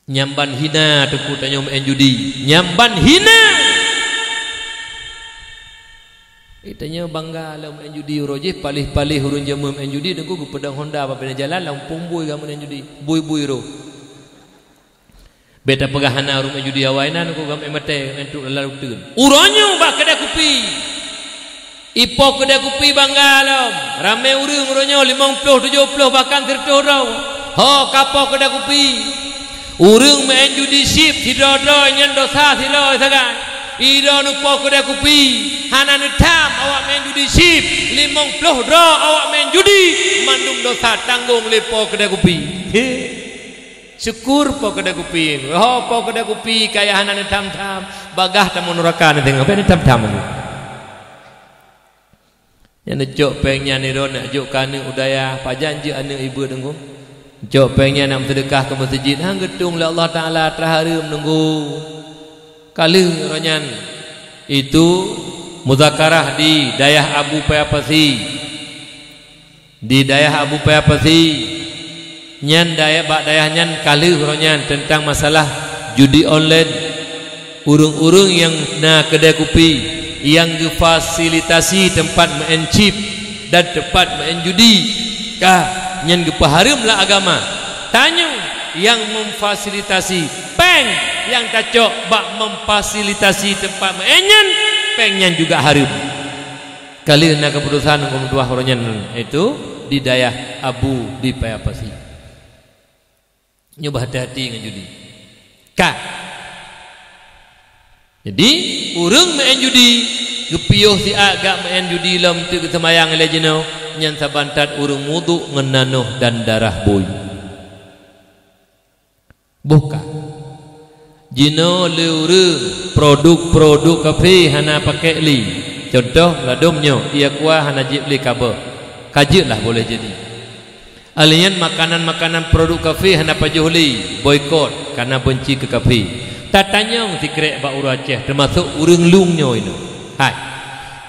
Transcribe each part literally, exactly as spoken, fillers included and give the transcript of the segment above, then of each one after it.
Nyan ban hina teungku tanyoe meu'en judi. Nyan ban hina. Eh, tanyoe bangga lom meu'en judi uroe jih, paléh-paléh ureuëng jameun meu'en judi teungku geupeudong honda bak binéh jalan lam pong bui gam meu'en judi. Bui-bui roh. Bèk tapeugah hana ureuëng meu'en judi awai na teungku gam meu'en maté, meu'en trok lam uteuen. Uroe nyoe bak keudè kupi. Ipo keudè kupi bangga lom. Ramé ureuëng uroe nyoe limong ploh, tujoh ploh, bahkan sireutôh droe. Ho ka po keudè kupi. Ureuëng meu'en judi chip sidroe-droe nyan dosa sidroe sagai. Idroe neupo keudè kupi, hana neutham awak meu'en judi chip, limong ploh droe awak meu'en judi, mandum dosa tanggong lé po keudè kupi. He. Syukur po keudè kupi. Ho po keudè kupi kaya hana neutham-tham, bagah tamong nuraka neudeungoe, bèk neutham-tham lé. Nyang neucok péng nyan nidon neujok keu aneuk u dayah, pajan jeuet aneuk ibeut teungku. Neucok péng nyan neuk meuseudeukah keu meuseujid, han geutueng lé Allah Taala, atra hareuem teungku. Ka lheueh uroe nyan, itu muzakarah di dayah Abu Paya Pasi. Di dayah Abu Paya Pasi, nyan dayah, bak dayah nyan ka lheueh uroe nyan teuntang masalah judi online. Ureuëng-ureuëng nyang na keudè kupi nyang geufasilitasi teumpat meu'en chip dan teumpat meu'en judi, ka nyan geupeuhareuem lé agama. Tanyoe nyang memfasilitasi, péng nyang tacok bak memfasilitasi teumpat meu'en nyan, péng nyan juga hareuem. Ka lheueh na keuputosan huköm tuah uroe nyan, yaitu di dayah Abu di Paya Pasi. Nyoe beuhati-hati ngon judi. Ka. Jadi, ureuëng meu'en judi, geupiôh siat gak meu'en judi lom teuk geuseumayang ilée jinoe, nyan saban that ureuëng wudhu ngon nanoh dan darah bui. Boh ka. Jinoe lé ureuëng produk-produk kafé hana pakék lé. Cuntoh, ladôm nyoe, ie kuah hana jieb lé ka beuh. Ka jeuet lah boleh jadi. Alèh nyan makanan-makanan produk kafé hana pajoh lé, boikot, kana beunci keu kafé. Tatanyong sikrék bak ureuëng Aceh, teumasok ureuëng Lueng nyoe inoe. Hai.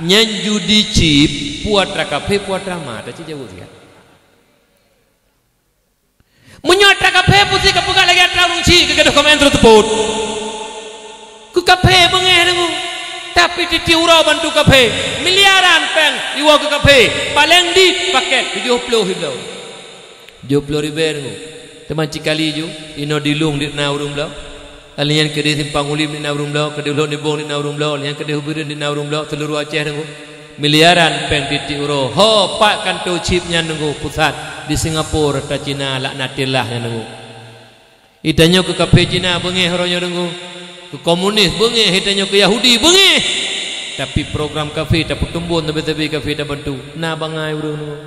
Nyan judi chip, peue atra kafé, peue atra ma, tacit jaweueb siat. Meunyoe atra kafé, peue sit kapeugah lagée atra ureuëng chik keu gadôh keumaén teureuseupôt. Keu kafé beungéh deungoe. Tapi tieb-tieb uroe bantu kafé, miliaran péng iwoe keu kafé, paleng dit paket tujoh ploh ribée. Tujoh ploh ribée deungoe. Teuma cikali ju, inoe di Lueng dit na ureuëng bloe. Alèh nyan keudeh Simpang Ulim dit na ureuëng bloe, keudeh Lhok Nibong dit na ureuëng bloe, alèh nyan keudeh Ubeureuen dit na ureuëng bloe, seuluruh Aceh deungoe. Miliaran péng tieb-tieb uroe. Ho, pat kantô chip nyan deungoe pusat di Singapura, atra Cina laknatillah nyan deungoe. Itanyoe keu kafé Cina beungéh uroe nyoe deungoe. Keu komunis beungéh, itanyoe keu Yahudi beungéh. Tapi program kafé tapeutumbon, sabe-sabe kafé tabantu. Na bangai ureuëng deungoe.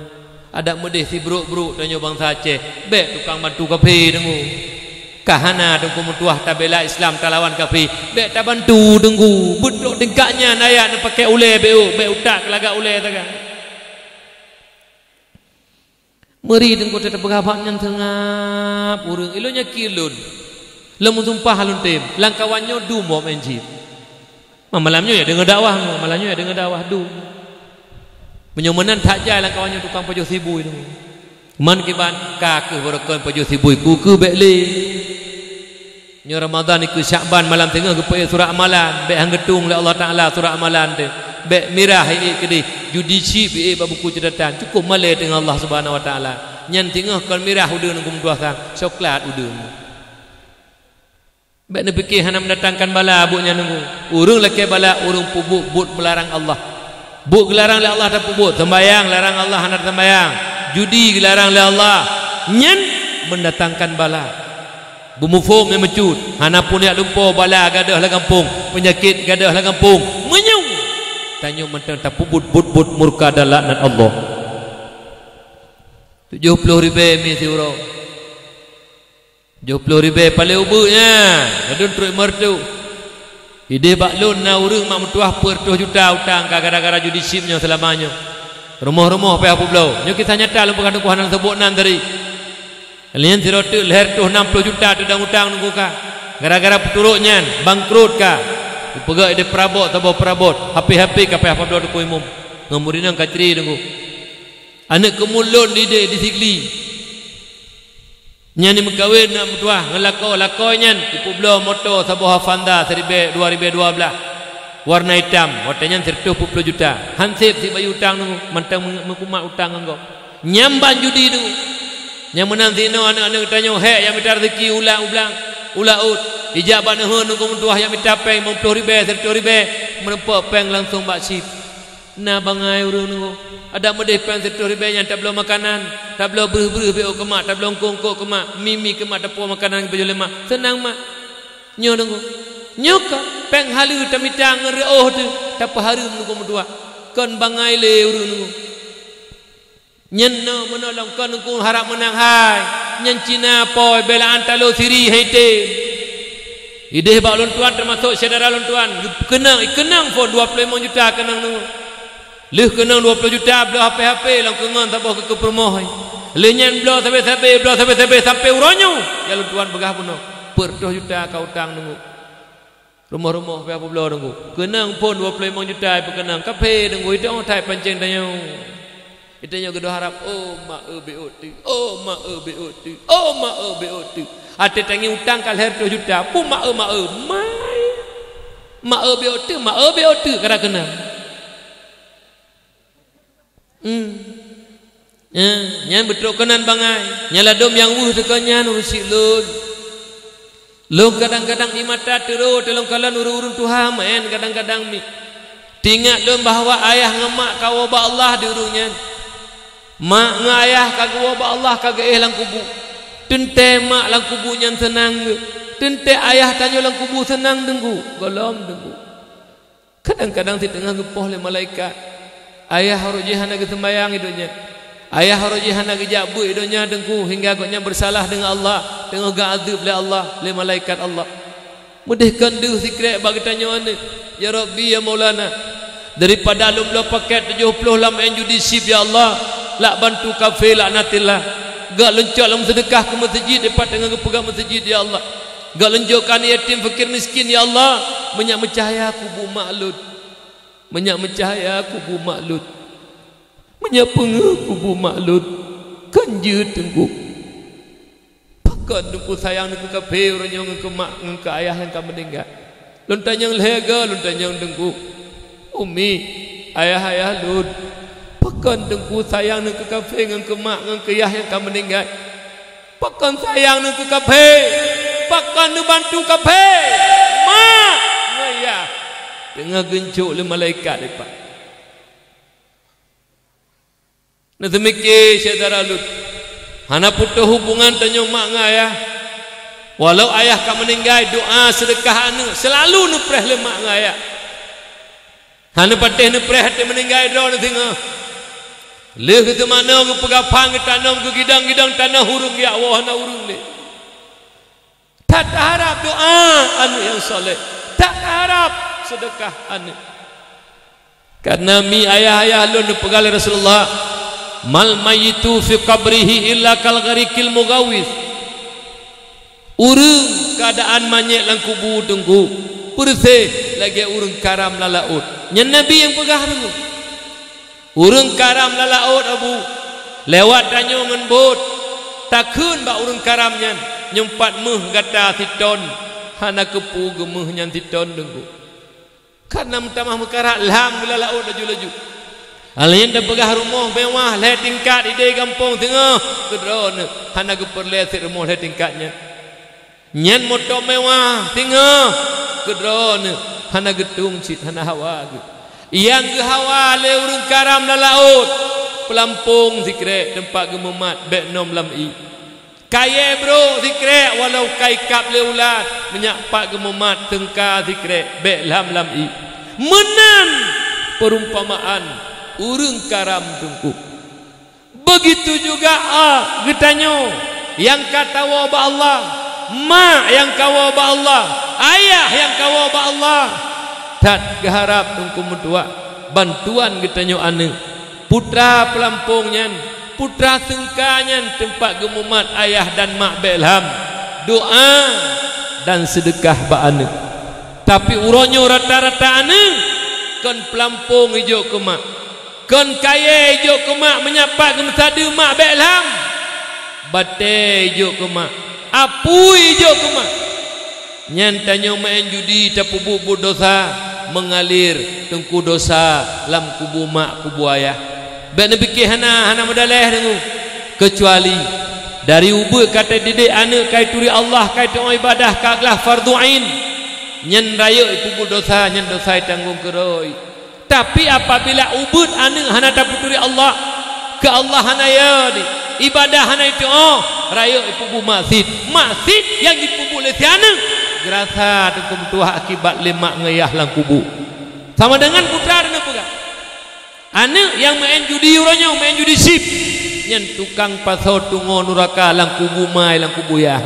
Adak meudeh sibrok-brok tanyoe bansa Aceh, bék tukang bantu kafé deungoe. Ka hana teungku meutuah tabela Islam talawan kafé, bék tabantu deungoe. Beudôk tingkat nyan ayat neupaké ulée bék, bék utak keu lagak ulée taga. Meuri teungku teupeugah bak nyan seungab ureuëng ilôn yakin lôn. Lôn meusumpah lôn tem, lam kawan nyoe dum wak meu'en chip. Ma malam nyoe ya deungoe dakwah, ma malam nyoe ya deungoe dakwah dum. Meunyoe meunan that jai lam kawan nyoe tukang pajoh sibui tu. Man kiban ka keuh barokon pajoh sibui, ku keuh bék lé. Nyoe Ramadhan ikeu Syakban malam teungoh geupeuék surat amalan, bék han geutueng lé Allah Taala surat amalan teuh. Bék mirah iék keudeh, judi chip iék bak buku catatan, cukôp malée teungoh Allah Subhanahu Wa Taala. Nyan teungoh kon mirah udeueng ngon meutuah sang, soklat udeueng. Bék neupiké hana meudatangkan bala buet nyan deungoe. Ureuëng lakée bala ureuëng peubuet buet meularang Allah. Buet geularang lé Allah tapeubuet, seumbahyang larang Allah hana taseumbahyang. Judi geularang lé Allah, nyan meudatangkan bala. Beumuphom nyang meucut, hana pun jak lumpoe bala gadôh lam gampông, peunyakét gadôh lam gampông. Meunyoe tanyoe mantong tapeubuet buet-buet murka dan laknat Allah. Tujoh ploh ribée mi siuroe. Tujoh ploh ribée paleng ubeut nyan, ladôm trok meureutoh. Ideh bak lôn na ureuëng mak meutuah peuet reutôh juta utang ka gara-gara judi chip nyoe seulama nyoe. Rumoh-rumoh pih hana peubloe. Nyoe kisah nyata lôn peugah teungku hana seubot nan tadi. Lheueh nyan sidroe teuk lhée reutôh nam ploh juta teudong utang teungku ka. Gara-gara peuturot nyan, bangkrot ka. Geupeugah ideh peurabot saboh peurabot, hapé-hapé ka pih hana peubloe teungku imum. Ngon murit nyan ka cre teungku. Aneuëk keumuen lôn ideh di Sigli. Nyan jimeukawen aneuk meutuah ngon lakoe, lakoe nyan jipeubloe moto saboh Avanza siribèe, dua ribèe dua blah, warna itam, watèe nyan sireutôh peuet plôh juta. Han sép sibayeue utang Teungku, mantong meu-, meukumat utang ngon gob. Nyan ban judi Teungku. Nyang meunan sinoe aneuk-aneuk geutanyoe hék jak mita raseuki u la-, u blang, u laôt. Jijak bak neuheun Teungku meutuah jak mita péng limong plôh ribèe, sireutôh ribèe, meurumpok péng langsong bak chip. Na bangai ureueng Teungku. Adak meudeh péng sireutôh ribèe nyan tabloe makanan, tabloe breuh-breuh beuôt keu mak, tabloe eungkôt-eungkôt keu mak, mi-mi keu mak, tapuwoe makanan beupajoh lé mak. Seunang mak. Nyoe Teungku. Nyoe kon péng haleue tamita ngon reuôh teuh, tapeuhareuem Teungku meutuah. Kon bangai lé ureueng Teungku. Nyan nyoe meunoe lom kon Teungku harab meunang hai. Nyan Cina po beulaan talo siri hai tem. Ideh bak lôn tuan teumasok syedara lôn tuan, keunong, keunong phôn dua plôh limong juta keunong Teungku. Lheueh keunong dua plôh juta bloe H P-H P lom keu ngon saboh keu, keu peurumoh. Lheueh nyan bloe sabé-sabé, bloe sabé-sabé sampoe uroe nyoe. Ya lôn tuan peugah bunoe, peuet reutôh juta ka utang Teungku. Rumoh-rumoh pih peubloe Teungku. Keunong phôn dua plôh limong juta peukeunong. Kaphé Teungku, itu that pancéng tanyoe. Geutanyoe geudoh harab, "Oh, ma-e beuôt teuh. Oh, ma-e beuôt teuh. Oh, ma-e beuôt teuh." Até tangieng utang ka lhèe reutôh juta. Peue ma-e, ma-e? Mai. Ma-e beuôt teuh, ma-e beuôt teuh, ka na keunong. Hmm. Eh, nyan beutrok keunan bangai. Nyan ladôm nyang weueh teuka nyan ureueng syiek lôn. Lôn kadang-kadang di mata teurô teulôn kalon ureueng-ureueng tuha meu'en kadang-kadang mi. Teuingat lôn bahwa ayah ngon mak ka woe bak Allah di ureueng nyan. Mak ngon ayah ka geuwoe bak Allah ka geuéh lam kubu. Teuntèe mak lam kubu nyan seunang geuh. Teuntèe ayah tanyoe lam kubu seunang Teungku. Gohlom Teungku. Kadang-kadang siteungoh geupoh lé malaikat. Ayah uroe jih hana geuseumbayang i donya. Ayah uroe jih hana geujak beuet i donya Teungku, hingga gobnyan beusalah deungon Allah, teungoh geuadeueb lé Allah, lé malaikat Allah. Meudeh kon deuh sikrek bak geutanyoe aneuk, "Ya Rabbi, ya Maulana, daripada lôn bloe pakèt tujoh plôh lam en judi chip, ya Allah, lak bantu kafé laknatillah. Gak lôn cok lam seudeukah keu meuseujid, dipat teungoh geupeugah meuseujid, ya Allah." Gak lôn jok keu aneuk yatim, fakir, miskin, ya Allah, meunyak meucahya kubu mak lôn. Meunyak meucahya kubu mak lôn. Meunyak peungeuh kubu mak lôn. Kan jeuet Teungku. Pakon Teungku sayang neuh keu kafé uroe nyoe ngon keu mak ngon keu ayah nyang ka meuninggai. Lôn tanyong lhèe goe, lôn tanyong Teungku. Umi, ayah-ayah lôn. Pakon Teungku sayang neuh keu kafé ngon keu mak ngon keu yah nyang ka meuninggai. Pakon sayang neuh keu kafé? Pakon neubantu kafé? Mak ngon yah teungoh geuncok lé malaikat dipat. Neuseumike syedara lôn, hana putôh hubungan tanyoe mak ngon ayah. Walau ayah ka meuninggai, doa, seudeukah aneuk seulalu neupreh lé mak ngon ayah. Hana patéh neupreh até meuninggai droeneuh singoh. Lheueh geuteumanoe, geupeugah phan, geutanom, geugidang-gidang tanoh ureueng geujak woe hana ureueng lé. That taharab doa aneuk nyang saleh. That taharab seudeukah aneuk. Karena mi ayah-ayah lôn neupeugah lé Rasulullah, "Mal mayyitu fi qabrihi illa kal ghariqil mughawwits." Ureueng keuadaan manyét lam kubu Teungku, peureuséh lagèe ureueng karam lam laôt. Nyan Nabi nyang peugah Teungku. Ureueng karam lam laôt, Abu, lewat tanyoe ngon bot, takheun bak ureueng karam nyan, "Nyoe pat méuh gata siton, hana keupeue geumeuh nyan siton Teungku." Karena meutamah meukarat lham geuh lam laôt laju-laju. Laén tapeugah rumoh mewah lhèe tingkat idéh gampông singoh, keu droeneuh hana geupeureulèe sit rumoh lhèe tingkat nyan. Nyan moto mewah singoh, keu droeneuh hana geutung cit, hana hawa geuh. Nyang geuhawa lé ureueng karam lam laôt, peulampông sikrek teumpat geumumat bèk nom lam ié. Kayèe brôk sikrek walau ka ikab lé ulat, meunyak pat geumumat teungka sikrek bèk lham lam ié. Meunan peurumpamaan ureueng karam Teungku. Begitu juga, a, geutanyoe nyang ka tawoe bak Allah, mak nyang ka woe bak Allah, ayah nyang ka woe bak Allah. That geuharab Teungku meutuah bantuan geutanyoe aneuk, putra peulampông nyan, putra seungka nyan teumpat geumumat ayah dan mak bèk lham, doa dan seudeukah bak aneuk. Tapi uroe nyoe rata-rata aneuk kon peulampông ijok keu mak. Kon kayèe ijok keu mak, meunyak pat geumeusadeue mak bèk lham. Batée ijok keu mak, apui ijok keu mak. Nyan tanyoe meu'en judi tapeubuet-buet dosa, meungalir teungku dosa lam kubu mak, kubu ayah. Bék neupike hana, hana meudaléh deungoe. Keucuali dari ubeut ka tadidik aneuëk ka ituri Allah, ka iteu'oh ibadah ka glah fardhu ain, nyan rayeuk ipeubuet dosa, nyan dosa itanggong keudroe. Tapi apabila ubeut aneuëk hana tapeuturi Allah, keu Allah hana yö di, ibadah hana iteu'oh, rayeuk ipeubuet maksiet. Maksiet nyang jipeubuet lé si aneuëk, geurasa teungku meutuah akibat lé mak ngon yah lam kubu. Sama deungon putra neupeugah, aneuëk nyang meu'en judi uroe nyoe, meu'en judi chip, nyan tukang pasoe tungoe nuraka lam kubu mak, lam kubu yah.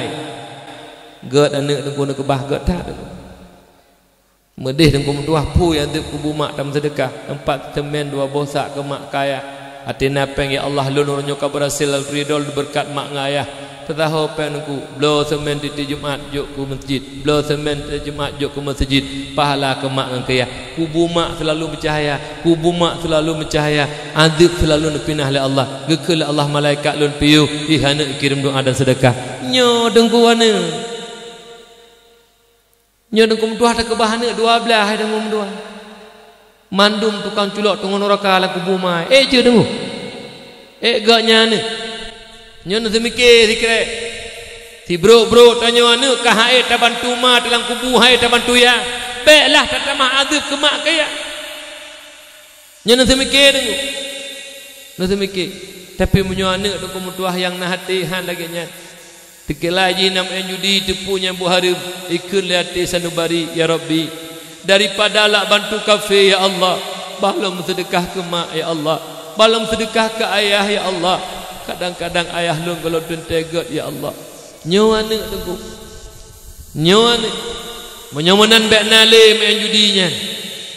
Gét aneuëk teungku neukeubah gét that teungku. Meudeh teungku meutuah, phui azeub kubu mak tameuseudeukah, teumpat seumén dua boh sak keu mak keu ayah. Até na péng, "Ya Allah, lôn uroe nyoe ka beurhasil lôn ridho beureukat mak ngon ayah." Teusaho péng teungku, bloe seumén tieb-tieb Jumat jok keu meuseujid, bloe seumén tieb Jumat jok keu meuseujid, pahala keu mak ngon keu yah. Kubu mak seulalu meucahya, kubu mak seulalu meucahya, azeub seulalu neupinah lé Allah. Geukheun lé Allah malaikat, "Lôn piôh, ih aneuëk, kirém doá dan seudeukah." Nyoe teungku aneuëk. Nyoe teungku meutuah takeubah aneuëk dua blaih, hai teungku meutuah. Mandum tukang culok tungoe nuraka lam kubu mak. Ék jeuet teungku? Ék gét nyan aneuëk? Nyoe neuseumike sikrek. Sibrok-brok tanyoe aneuëk ka han ék tabantu mak lam kubu, han ék tabantu yah. Bék lah tatamah azeub keu mak keu yah. Nyoe neuseumike teungku. Neuseumike. Tapi meunyoe aneuëk teungku meutuah nyang na até han lagée nyan, teukilai jih na meu'en judi, teupeu nyang buet hareuem, ikheun lé até sanubari, "Ya Rabbi, daripada lôn bantu kafé, ya Allah, bah lôn meuseudeukah keu mak, ya Allah, bah lôn meuseudeukah keu ayah, ya Allah. Kadang-kadang ayah lôn gohlom teuntée gét, ya Allah." Nyoe aneuëk teungku. Nyoe aneuëk. Meunyoe meunan bék na lé meu'en judi nyan.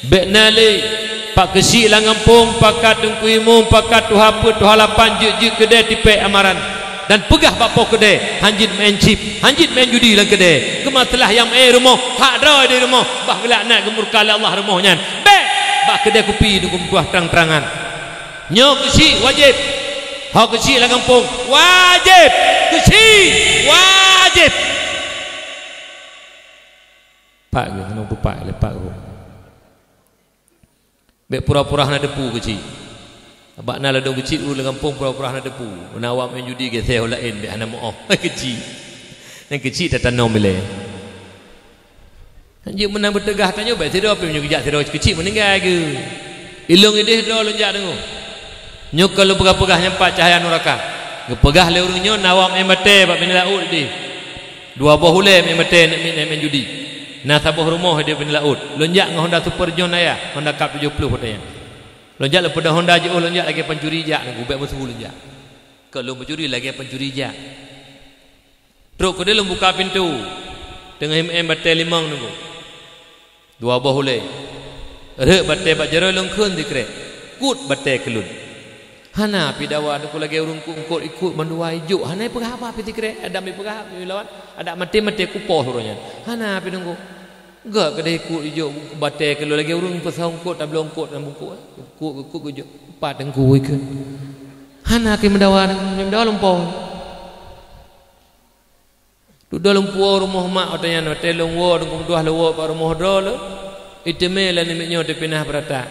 Bék na lé. Pak keuchik lam gampông, pakat teungku imum, pakat tuha peuet, tuha lapan, jeuet-jeuet keudè tipék amaran. Dan peugah bak po keudè, "Han jeuet meu'en chip, han jeuet meu'en judi lam keudè. Keumasalah nyang meu'en rumoh, hak droe di rumoh, bah geulaknat geumurka lé Allah rumoh nyan." Bék! Bak keudè kupi teungku meutuah trang-trangan. Nyoe keuchik wajéb. Ho keuchik lam gampông, wajéb. Keuchik wajéb. Pak geuh, hana peupak lé pak geuh. Bék pura-pura hana teupeue keuchik. Bak na ladôm keuchik ureuëng lam gampông pura-pura hana teupeue. Meunan awak meu'en judi geuseh u laén, bék hana meu'oh. Keuchik. Nyang keuchik tatanom ilée. Hanjeuet meunan beuteugah tanyoe, bék sidroe pih meunyoe geujak sidroe keuchik meuninggai geuh. Ilôn ideh droe lôn jak deungoe. Nyoe ka lôn peugah-peugah nyang pat cahya nuraka. Geupeugah lé ureuëng nyoe na awak meu'en batée bak binéh laôt ideh. Dua boh ulée meu'en batée, neuk miet meu'en judi. Na saboh rumoh ideh binéh laôt. Lôn jak ngon Honda Super John ayah, Honda Cup tujoh ploh watée nyan. Lôn jak lôn peudong Honda jiôh, lôn jak lagée pancuri jak, neuk gubék meusu lôn jak. Ka lôn meucuri lagée pancuri jak. Trok keudeh lôn buka pintoe, teungoh meu'en batée limong teungku. Dua boh ulée. Rhot batée bak jaroe lôn kheun sikrek, "Kut batée keu lôn." Hana pih dawa teungku lagée ureuëng kut-kut ikut mandua ijok, hana peugah haba pih sikrek, adak meupeugah haba meuilawan, adak maté-maté kupoh uroe nyan. Hana pih teungku. Gét keudeh ikut ijok batée keu lôn lagée ureuëng peusongkot tabloe eungkot lam bungkôk, kut-kut ijok. Pat teungku ikheun. Hana keu meudawa, meudawa lôn po. Dudoe lôn puwoe rumoh mak watée nyan, watée lôn woe teungku meutuah lôn woe bak rumoh droe lôn, iteumé lé namiet nyoe teupinah beurata.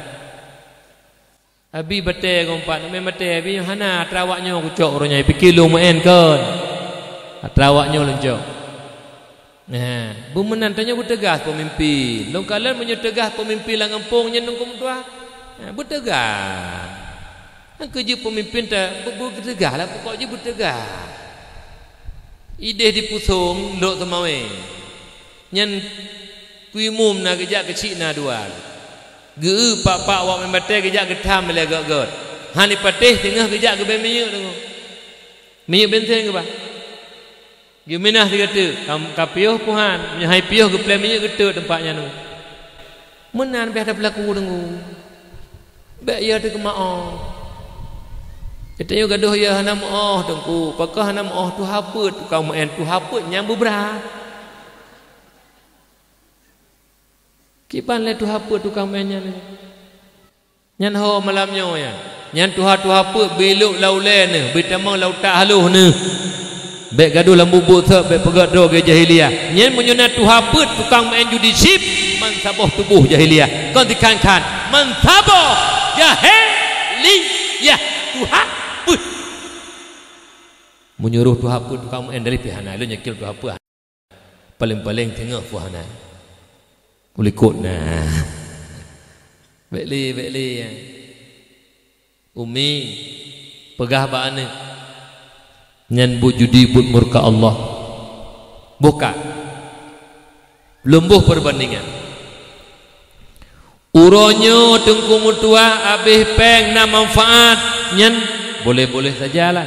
Abi batée gompat, namiet batée, abi nyoe hana, atra awak nyoe kucok uroe nyoe, pike lôn meu'en kon. Atra awak nyoe lôn cok. Nah, beumeunan tanyoe beuteugas peumimpin. Lôn kalon meunyoe teugas peumimpin lam gampông nyan teungku meutuah. Nah, beuteugas. Nyang keu jeuet peumimpin ta-, beu-, beu-, beuteugas lah, pokok jih beuteugas. Ideh dipusong lhok seumawé. Nyan kuimum na geujak keuchik na dua. Geu-eu pak-pak awak meu'en batée geujak geutham lé gét-gét. Hana patéh teungoh geujak geubée minyeuk teungku. Minyeuk bensin geuba. Geuminah sigoe teuk, ka, ka piôh puhan, meunyoe hai piôh geuplée minyeuk geuteuk teumpat nyan. Meunan pih tapeulaku teungku. Bék yö teukeuma'oh. Geutanyoe gadôh yö hana meu'oh teungku, pakon hana meu'oh tuha peuet tukang meu'en, tuha peuet nyang beubrat. Kiban lé tuha peuet tukang meu'en nyan. Nyan ho malam nyoe nyan. Nyan tuha-tuha peuet beulok lam ulée neuh, beutamong lam utak haloh neuh. Bék gadoh lam buet-buet seb, bék peugét droe lagée jahiliyah. Nyan meunyoe na tuha peuet tukang meu'en judi seb, man saboh tuboh jahiliyah. Kon dikhan-khan, man saboh jahiliyah, tuha peuet. Meunyoe roh tuha peuet tukang meu'en dari pih hana, lôn yakin tuha peuet. Paleng-paleng teungoh pih hana. Ulikot na. Bék lé, bék lé. Umi, peugah bak aneuëk, nyan buet judi, buet murka Allah. Boh ka. Lôn boh peubandingan. Uroe nyoe Teungku meutuah abéh péng na manfaat, nyan boleh-boleh sajalah.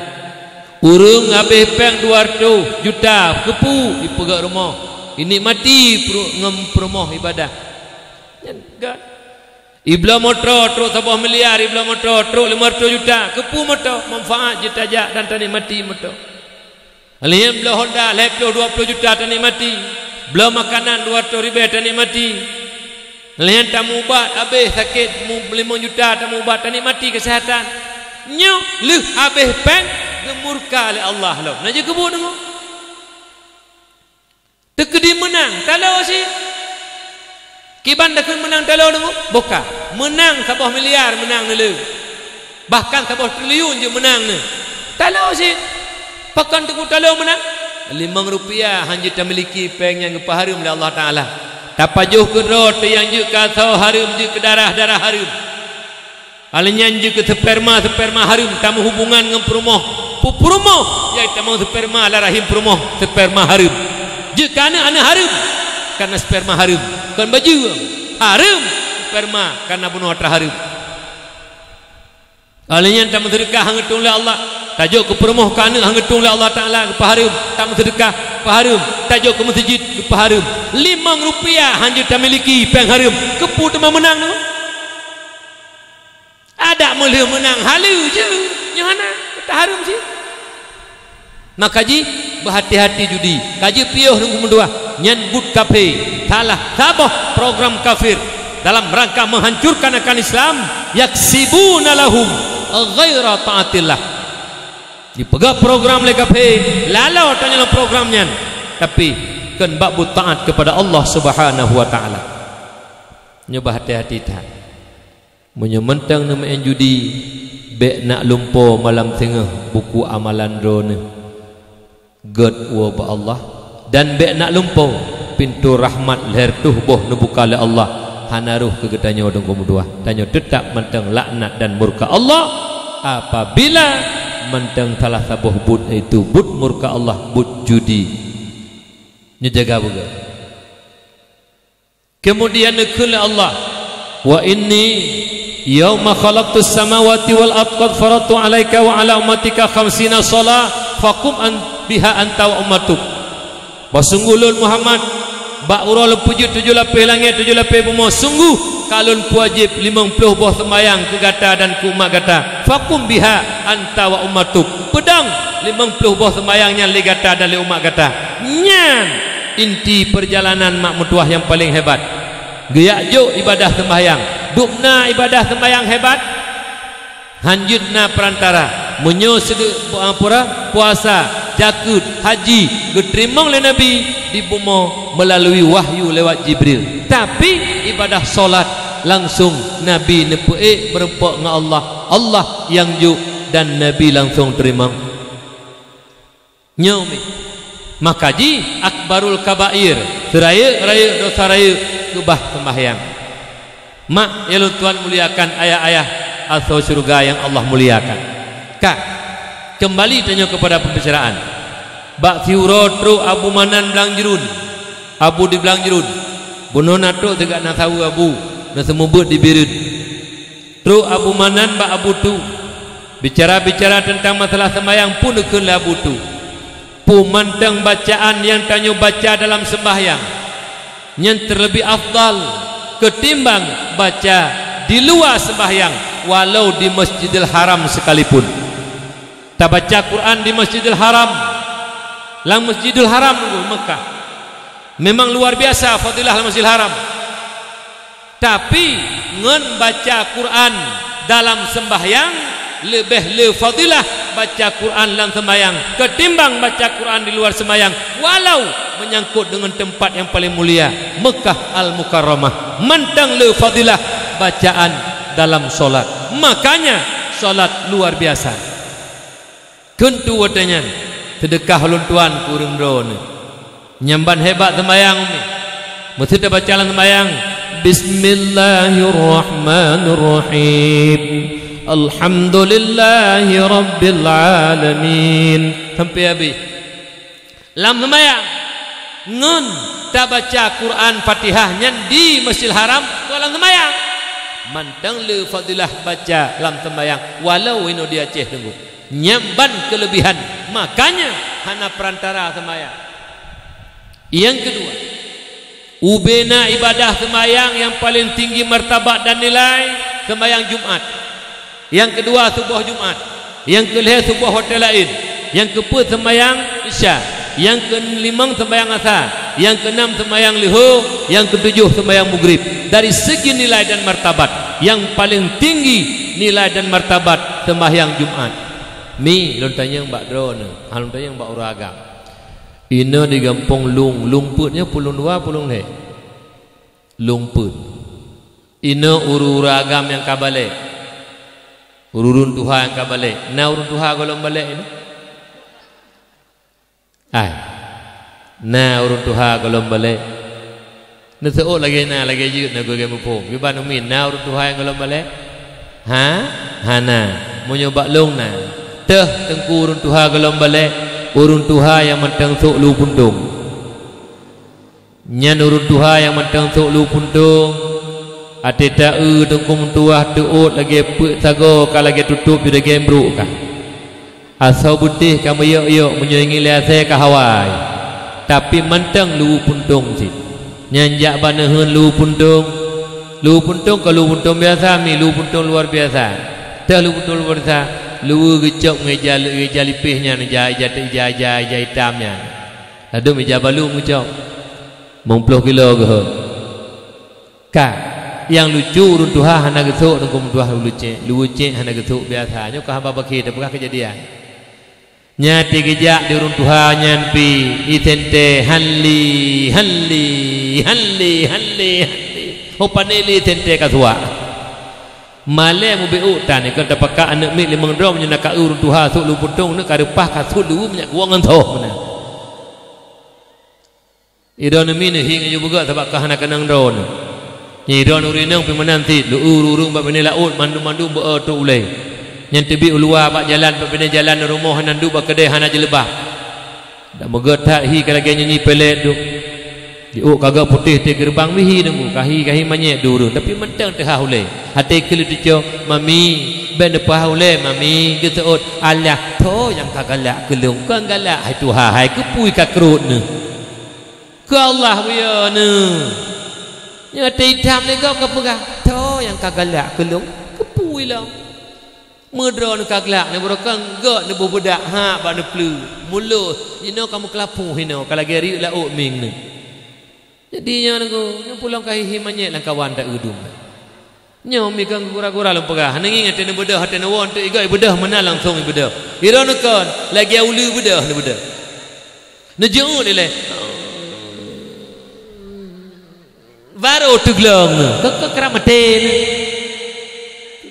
Ureuëng abéh péng dua reutôh juta, keupeue? Ipeugét rumoh, inikmati peuru-, ngon peurumoh ibadah. Nyan gét. Ibloe moto trok saboh miliar, ibloe moto trok limong reutôh juta, keupeue moto? Manfaat jeuet tajak dan tanikmati moto. Lheueh nyan bloe Honda lhée ploh dua ploh juta tanikmati, bloe makanan dua reutôh ribée tanikmati. Lheueh nyan tameuubat abéh sakét mu-, limong juta tameuubat tanikmati keuseuhatan. Nyoe lheueh abéh péng geumurka lé Allah lom. Na jeuet keubuet deungoe. Teukeudi meunang, talo cit. Kiban takheun meunang talo deungoe? Boh ka. Meunang saboh miliar meunang neuleu. Bahkan saboh triliun jeuet meunang neu. Talo cit. Pakon teungku talo meunang? Limong rupiah hana jeuet tamiliki péng nyang geupeuhareuem lé Allah Taala. Tapajoh keudroe teuh nyang jeuet keu asoe hareuem, jeuet keu darah, darah hareuem. Alheuh nyan jeuet keu sperma, sperma hareuem, tameuhubungan ngon peurumoh. Pu-, peurumoh, nyang tamong sperma lam rahim peurumoh, sperma hareuem. Jeuet keu aneuëk, aneuëk hareuem, kareuna sperma hareuem. Kon bajeue, hareuem sperma kareuna bunoe atra hareuem. Alheuh nyan tameuseudeukah hana geutueng lé Allah, tajok keu peurumoh keu aneuëk hana geutueng lé Allah Taala, geupeuhareuem, tameuseudeukah, peuhareuem, tajok keu meuseujid, geupeuhareuem. Limong rupiah hana jeuet tamiliki péng hareuem, keupeue teuma meunang neu? Adak meulheueh meunang haleue jeuet, nyoe hana, ka hareuem cit. Maka jih, beuhati-hati judi, ka jeuet piôh Teungku meutuah, nyan buet kafé, salah saboh program kafir dalam rangka menghancurkan akan Islam, yaksibuna lahum ghaira taatillah. Jipeugah program lé kafé, laloe tanyoe lam program nyan, tapi kon bak buet taát keupada Allah Subhanahu wa Taala. Nyoe beuhati-hati that. Meunyoe mantong neumeu'en judi, bék nak lumpoe malam singoh buku amalan droeneuh. Gét woe bak Allah, dan bék nak lumpoe pintoe rahmat lhée reutôh boh neubuka lé Allah, hana roh keu geutanyoe Teungku meutuah. Tanyoe teutab mantong laknat dan murka Allah apabila mantong salah saboh buet, yaitu buet murka Allah, buet judi. Nyoe jaga beugét. Keumudian neukheun lé Allah, "Wa inni yauma khalaqtus samawati wal ard qad faradtu 'alaika wa 'ala ummatika khamsina shalah, faqum an, biha anta wa ummatuk." Bah sungguh lôn Muhammad, bak uroe lôn peujeuet tujoh lapéh langét, tujoh lapéh bumoe, sungguh ka lôn peuwajéb limong ploh boh seumbahyang keu gata dan keu umat gata. Faqum biha anta wa ummatuk. Peudong limong ploh boh seumbahyang nyan lé gata dan lé umat gata. Nyan inti peurjalanan mak meutuah nyang paleng hebat. Geujak jok ibadah seumbahyang. Dubna ibadah seumbahyang hebat. Hanjeuet na peurantara. Meunyoe seudeuk, ah, pura, puasa, jakeuet, haji, geuteurimong lé Nabi di bumoe meulalui wahyu lewat Jibril. Tapi ibadah solat langsong Nabi neupeuék meureumpok ngon Allah. Allah nyang jok dan Nabi langsong teurimong. Nyoe mi. Maka jih akbarul kabair, seurayeuk-rayeuk dosa rayeuk keubah seumbahyang. Mak nyang lôn tuan muliakan, ayah-ayah asoe syeuruga nyang Allah muliakan. Ka, keumbali tanyoe keupada peumbicaraan. Bak siuroe trok Abu Manan Blang Jruen. Abu di Blang Jruen. Bunoe na trok teuga na saweue Abu, na seumeubeuet di Bireuen. Trok Abu Manan bak Abu Tu. Bicara-bicara teuntang masalah seumbahyang pun neukheun lé Abu Tu. Peue mantong bacaan nyang tanyoe baca dalam seumbahyang, nyan terlebih afdal keutimbang baca di luwa seumbahyang, walau di Masjidil Haram sekalipun. Tabaca Quran di Masjidil Haram, lam Masjidil Haram, Meukah. Memang luar biasa fadilah Masjidil Haram. Tapi, ngon baca Quran dalam seumbahyang, Leubeh le fadilah baca Quran lam seumayang ketimbang baca Quran di luar seumayang, walau menyangkut dengan tempat yang paling mulia, Mekah Al-Mukarramah. Mantong le fadilah bacaan dalam solat. Makanya, solat luar biasa. Kheun tu watée nyan, seudeukah ulôn tuan keu ureuëng droeneuh. Nyang ban hebat seumayang, umi. Meuseuti baca lam seumayang, "Bismillahirrahmanirrahim. Alhamdulillahi rabbil alamin." Sampai habis. Lam seumayang. Ngon tabaca Quran Fatihah nyan di Masjidil Haram, tu lam seumayang. Mantong le fadilah baca lam seumayang, walau inoe di Aceh Teungku. Nyan ban keulebihan, makanya hana peurantara seumayang. Nyang keudua, ubena ibadah seumayang nyang paleng tinggi martabat dan nilai, seumayang Jumat. Nyang keudua, suboh Jumat. Nyang keulhée, suboh watée laén. Nyang keupeuet, seumayang Isya. Nyang keulimong, seumayang Asa. Nyang keunam, seumayang Leuhô. Nyang keutujoh, seumayang Mugrib. Dari segi nilai dan martabat, nyang paleng tinggi nilai dan martabat seumayang Jumat. Mi, lôn tanyong bak droeneuh, ha, lôn tanyong bak ureuëng agam. Inoe di gampông Lueng, Lueng Peuet nyoe peue Lueng Dua, peue Lueng Lhée? Lueng Peuet. Inoe ureuëng-ureuëng agam nyang ka balek. Ureuëng tuha nyang ka balek. Na ureuëng tuha gohlom balek inoe? Ai. Na ureuëng tuha gohlom balek. Neuseuôt lagée na, lagée jeuet na gurée muphom. Kiban umi, na ureuëng tuha nyang gohlom balek? Ha? Hana. Meunyoe bak lôn na. Teuh teungku ureuëng tuha gohlom balek, ureuëng tuha nyang mantong sôk lu puntông. Nyan ureuëng tuha nyang mantong sôk lu puntông, até ta-eu teungku meutuwah teuôt lagée peuet sagoe ka lagée tutôb ju dagée brok ka. Asoe beutéh ka meuyok-yok meunyoe ngieng lé asée ka hawa, tapi mantong lu puntông cit. Nyan jak bak neuheun lu puntông. Lu puntông kon lu puntông biasa, mi lu puntông luar biasa. Teuh lu puntông luar biasa, luweue geucok ngon ija, ija lipéh nyan, ija, ija, ija, ija, ija itam nyan. Ladôm ija balu meucok. Limong ploh kilo geuhot. Ka, nyang lucu ureuëng tuha hana geusok teungku meutuwah luweue cék. Luweue cék hana geusok biasa. Nyoe ka haba bakhe teupeugah keujadian. Nyan teuk geujak di ureuëng tuha nyan pi, iseuntée, "Hanli, hanli, hanli, hanli, hanli." Ho pane lé iseuntée ka suwak. Malée mubeuôt tan, ikon tapakak aneuëk miet limong droe nyoe na ka eu ureuëng tuha sôk lu puntông, neuka reupah ka sôk lu minyak guwong ngon soh meunan. Idroeneuh mi neuhi ngon yue beugöt sabab ka hana keunong droeneuh. Nyan idroeneuh ureuëng inong pi meunan cit, leu ureuëng-ureuëng bak binéh laôt mandum-mandum beu-e trok ulée. Nyan teubiet u luwa bak jalan, bak binéh jalan rumoh hana duek bak keudée hana jeuleubah. Dak meugöt that hi ka lagée nyinyi pelet duek. Jiôk ka gak putéh teuh geureubang mihi deungoe, ka hi, ka hi manyét dua ureuëng, tapi mantong teuhah ulée. Até keuneuk teucok, "Mami, bék neupeuhah ulée, Mami," geuseuôt, "Alah, tho nyang ka galak keu lôn, kon galak hai tuha hai, keupeue ka krot neuh." Keu Allah buya neuh. Nyoe até itam lé gob ka peugah, "Tho nyang ka galak keu lôn, keupeue lom." Meudroe neuh ka glak, neuh beurokon gok neuboh beudak, ha, bak neupleu. Mulo, inoe ka meukeulapoh inoe, ka lagée riek laôt mieng neuh. Jadi nyoe nunggu, nyoe pulang ka hihi manyét lam kawan ta eudum. Nyoe mi keu gura-gura lôn peugah, neungieng até neubeudôh, até neuwoe, eunteuk igoe ibeudôh, meunan langsong ibeudôh. Iroe neukon, lagée uleue beudôh neubeudôh. Neujeuet ilée. Barô teuglong nyoe, keu, keu kram até nyoe.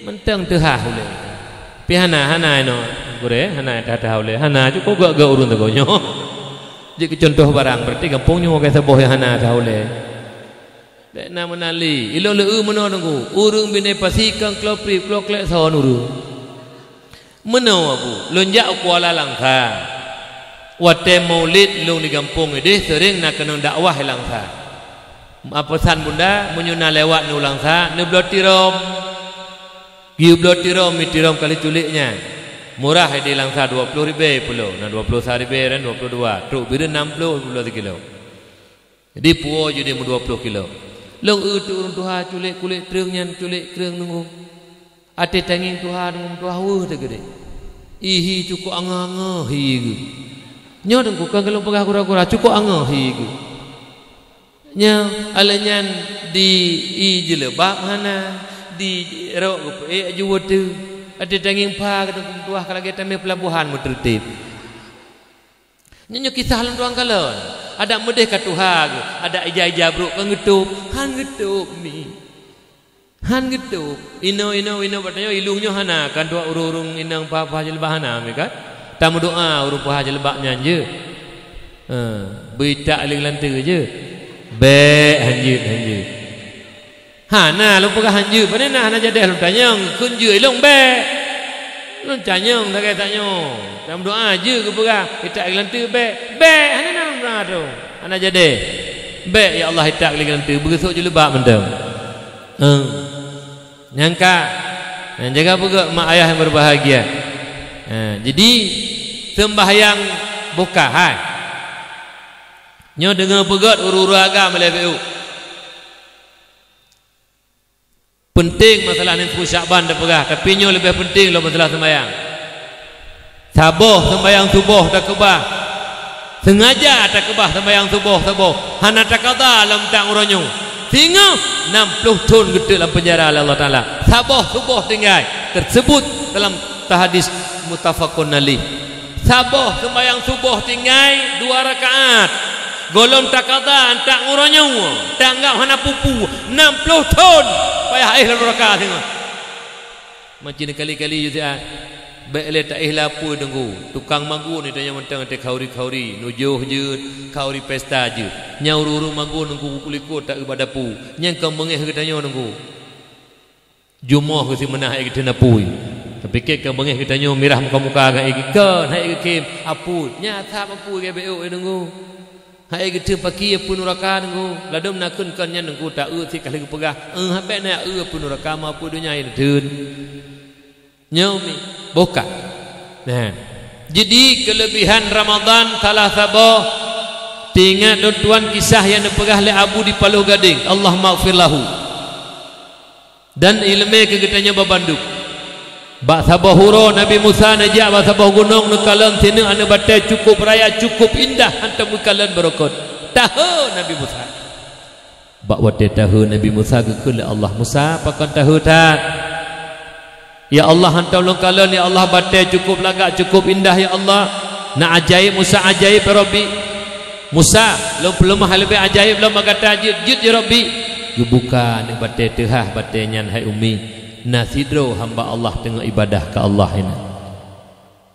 Mantong teuhah ulée. Pi hana, hana inoe, gurée, hana teuhah ulée. Hana, cukôp gak-gak ureuëng teungoh nyoe. Jeuet keu cuntoh barang, berarti gampông nyoe ka saboh nyang hana teuhah ulée. Bék na meunan lé, ilôn leu-eu meunoe nunggu. Ureuëng binéh pasi kong kloe prip, kloe klek son ureuëng. Meunoe, Abu, lôn jak u Kuala Langsa. Watée Maulid lôn di gampông ideh, seuréng na keunong dakwah i Langsa. Meuapesan bunda, meunyoe na lewat nyoe u Langsa, neubloe tirôm. Geubloe tirôm, mi tirôm kali culék nyan. Murah ideh Langsa dua ploh ribée pulo, na dua ploh sa ribée dan dua ploh dua, trok Bireuen nam ploh ribée sikilo. Jadi puwoe jih deh meudua ploh kilo. Lôn eu teuk ureuëng tuha culék kulét kreueng nyan, culék kreueng nunggu. Até tangieng tuha nunggu meutuha weueh teuh geudeh. Ihi cukôp angoh-angoh hi geuh. Nyoe teungku kon lôn peugah gura-gura, cukôp angoh hi geuh. Nyoe, alah nyan di i jeuleubab hana, di rok geupeuék aju watée. Até tangieng pha ka teupeutuah ka lagée tamé peulabohan meuteurtib. Nyoe, nyoe kisah lôn tuan kalon. Adak meudeh ka tuha geuh, adak ija-ija brok ka geutôb, han geutôb mi. Han geutôb. Inoe, inoe, inoe bak tanyoe ilung nyoe hana kan tuha ureuëng-ureuëng inong pha-pha jilbab hana mi kan? Tameudoa ureuëng pha jilbab nyan jeuet. Ha, beuitak lé geulanteue jeuet. Bék, hanjeuet, hanjeuet. Hana lôn peugah hanjeuet, pane na hana jadeh lôn tanyong, kheun jeuet ilong bék. Lôn tanyong sagai tanyoe. Tameudoa jeuet geupeugah, itak lé geulanteue bék. Bék, hana na lôn peugah tu. Hana jadeh. Bék, ya Allah, itak lé geulanteue, beugeusuek jilbab mantong. Heuh. Nyang ka, nyang jaga peugah mak ayah yang berbahagia. Ha, jadi, sembahyang buka, hai. Nyoe deungoe peugét ureuëng-ureuëng agam lé B U. Peunteng masalah nisfu Syakban tapeugah, tapi nyoe leubeh peunteng lom masalah seumayang. Saboh seumayang suboh takeubah. Seungaja takeubah seumayang suboh saboh. Hana takada lam tang uroe nyoe. Singoh nam ploh thon geuteuk lam peunjara lé Allah Taala. Saboh suboh tinggai. Teusebut dalam hadis muttafaqun alaih. Saboh seumayang suboh tinggai dua rakaat. Gohlom takada, tak uroe nyoe, tanggap hana pupu, nam ploh thon payah éh lom raka singoh. Macam kali-kali jeuet siat. Bék lé taéh lapui teungku. Tukang magun ni tanyoe mantong até khauri-khauri, nujoh jeuet, khauri pesta jeuet. Nyang ureuëng-ureuëng magun teungku kuliko ta-eu bak dapu. Nyang ka meungéh geutanyoe teungku. Jumoh geuh si meunah hai geuteun apui. Tapike ka beungéh geutanyoe mirah muka-muka ngon hai geukeuen, hai geukem apui. Nya asab apui geubeuk deungoe. Hai geuteun paki apui nuraka deungoe. Ladom na kheun kon nyan deungoe ta-eu si ka lheueh geupeugah, "Eh, habéh na eu apui nuraka ma apui donya hai geuteun." Nyoe mi, bukan. Nah. Jadi kelebihan Ramadan salah saboh teuingat lôn tuan kisah nyang neupeugah lé Abu di Paloh Gadeng, Allahumma ighfir lahu. Dan iéleumé keu geutanyoe babandum. Bak saboh uroe Nabi Musa neujak bak saboh gunong neukalon sineuk aneuk batée cukôp raya, cukôp indah, hantom geukalon beurokot. Tahe Nabi Musa. Bak watée tahe Nabi Musa geukheun lé Allah, "Musa, pakon tahe that?" "Ya Allah, hantom lôn kalon, ya Allah, batée cukôp lagak, cukôp indah, ya Allah. Na ajaéb, Musa, ajaéb, ya Rabbi." "Musa, lôn peuleumah leubeh ajaéb lom bak gata jeuet, jeuet, ya Rabbi." Geubuka aneuk batée teuhah batée nyan hai ummi. Na sidroe hamba Allah teungoh ibadah keu Allah inan.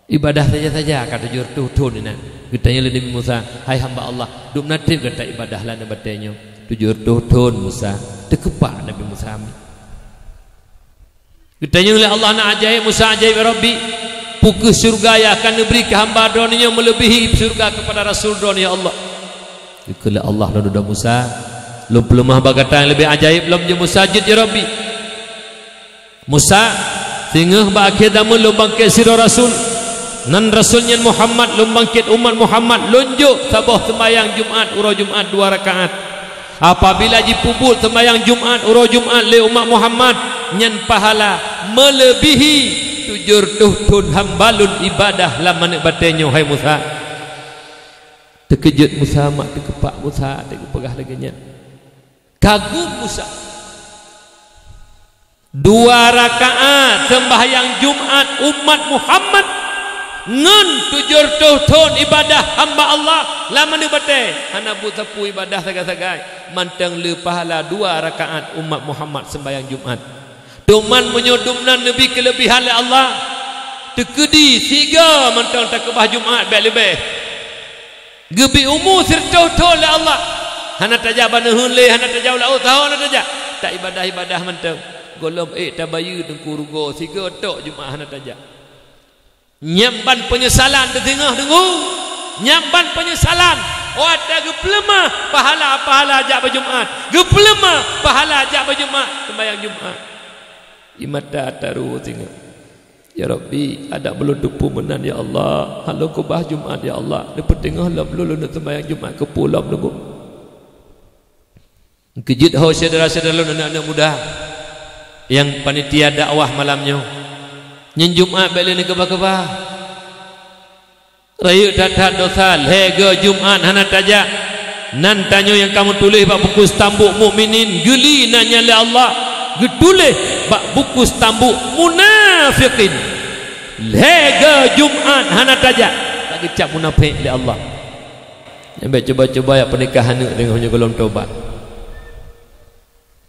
Ibadah saja-saja ka tujoh reutôh thon inan. Geutanyong lé Nabi Musa, "Hai hamba Allah, dum na treb gata ibadah lam aneuk batée nyoe?" "Tujoh reutôh thon, Musa." Teukeupak Nabi Musa. Geutanyong lé Allah, "Na ajaéb, Musa, ajaéb, ya Rabbi? Peu kheueh syeuruga nyang akan neubri keu hamba Droeneuh nyoe meuleubihi syeuruga keupada rasul Droeneuh, ya Allah?" Geukheun lé Allah lom dudoe Musa, "Lôn peuleumah bak gata nyang leubeh ajaéb lom jeuet Musa, jeuet ya Rabbi. Musa, singoh bak akhé zaman lôn bangkét sidroe rasul. Nan rasul nyan Muhammad, lôn bangkét umat Muhammad, lôn jok saboh seumayang Jumat, uroe Jumat dua rakaat. Apabila jipeubuet seumayang Jumat uroe Jumat lé umat Muhammad, nyan pahala meuleubihi tujoh reutôh thon hamba lôn ibadah lam aneuk batée nyoe, hai Musa." Teukeujot Musa, mak teukeupak Musa, teuk geupeugah lagée nyan. Kagum Musa. Dua rakaat seumbahyang Jumat umat Muhammad ngon tujoh reutôh thon ibadah hamba Allah lam aneuk batée, hana buet sapeue ibadah sagai-sagai, mantong le pahala dua rakaat umat Muhammad seumbahyang Jumat. Teuma meunyoe dumnan neubri keuleubihan lé Allah, teukeudi sigoe mantong takeubah Jumat bék leubeh. Geubri umu sireutôh thon lé Allah. Hana tajak bak neuheun lé, hana tajak u laôt saho hana tajak. Taibadah-ibadah mantong. Gohlom ék tabayeue teungku rugoe sigoe tok Jumat hana tajak. Nyan ban peunyesalan teuh singoh deungoe. Nyan ban peunyesalan. Watée geupeuleumah pahala-pahala jak bak Jumat. Geupeuleumah pahala jak bak Jumat. Seumbahyang Jumat. Di mata taru singoh. Ya Rabbi, adak ulôn teupeu meunan, ya Allah. Hana lôn keubah Jumat, ya Allah. Neupeuteungoh lom lôn, lôn seumbahyang Jumat keupeue lom lôn. Keujeuet ho syedara-syedara lôn, aneuk-aneuk muda nyang panitia dakwah malam nyoe. Nyan Jumat bék lé neukeubah-keubah. Rayeuk that-that dosa, lhée goe Jumat hana tajak. Nan tanyoe nyang ka meutuléh bak buku Stambuk Mukminin, geuli nan nyan lé Allah. Geutuléh bak buku stambuk munafiqin. Lhèe goe Jumat hana tajak, bak geucap munafék lé Allah. Nyan bèk cuba-cuba jak peunikah aneuk deungon nyoe gohlom tobat.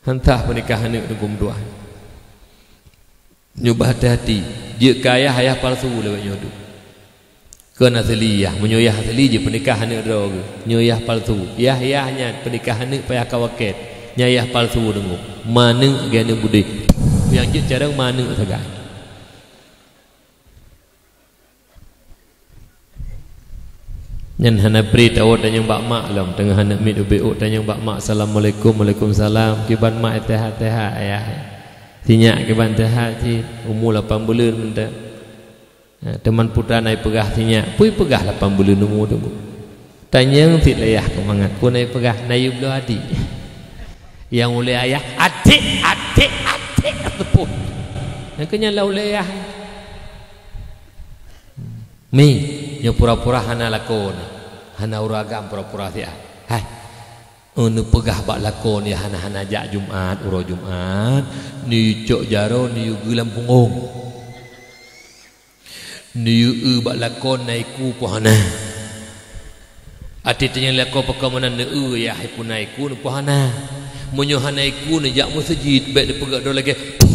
Hana sah peunikah aneuk deungon meudoa. Nyoe bah hati-hati, jeuet keu ayah, ayah palsu lagèe nyoe tu. Kon asli yah, meunyoe yah asli jeuet peunikah aneuk droe geuh. Nyoe yah palsu. Yah, yah nyan peunikah aneuk payah ka wakét. Nyan yah palsu deungon. Ma aneuk geuh aneuk beudé. Nyang jeuet carông ma aneuk sagai. Nyan hana bri tawoe tanyong bak mak lom, teungoh aneuk miet ubé ôk tanyong bak mak, "Assalamualaikum." "Waalaikumsalam." "Kiban mak, sehat-sehat, ayah?" "Sinyak kiban sehat cit, umu lapan buleuen mantong." Ha, teuma putra na jipeugah sinyak, peue jipeugah lapan buleuen umu tu. Tanyong cit lé yah keu mangat, peue na jipeugah, na yue bloe adik. Nyang ulèe ayah, "Adik, adik, adik," teupeu. Nyang keu nyan lah ulèe ayah. Mi, nyoe pura-pura hana lakoe nyoe. Hana ureueng agam pura-pura siat. Hai. Oh, neupeugah bak lakoe nyoe hana-hana jak Jumat, uroe Jumat, neuyue cok jaroe, neuyue geu lam pungong. Neuyue eu bak lakoe na iku peue hana. Até tanyong lakoe pakon meunan, neu-eu yah iku na iku neu peue hana. Meunyoe hana iku, neujak meuseujid, bèk neupeugah droe lagèe.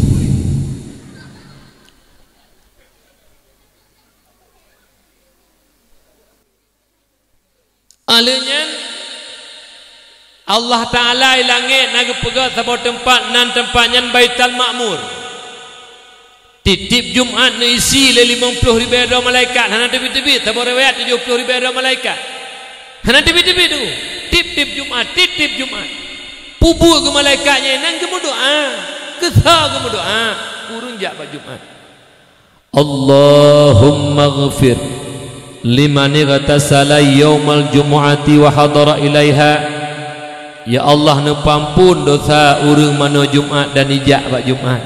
Alheuh nyan, Allah Taala i langèt na geupeugah saboh teumpat, nan teumpat nyan Baitul Ma'mur. Tiep-tiep Jumat neuisi lé limong ploh ribèe droe malaikat, hana teubiet-teubiet, saboh riwayat tujoh ploh ribèe droe malaikat. Hana teubiet-teubiet tu. Tiep-tiep Jumat, tiep-tiep Jumat. Peue buet geuh malaikat nyan, nan geumeudoa. Keu soe geumeudoa? Ureueng jak bak Jumat. Allahummaghfir liman ightasala yaumal jumu'ati wa hadara ilaiha. Ya Allah, neupeuamphon dosa ureueng manoe Jumat dan ijak bak Jumat.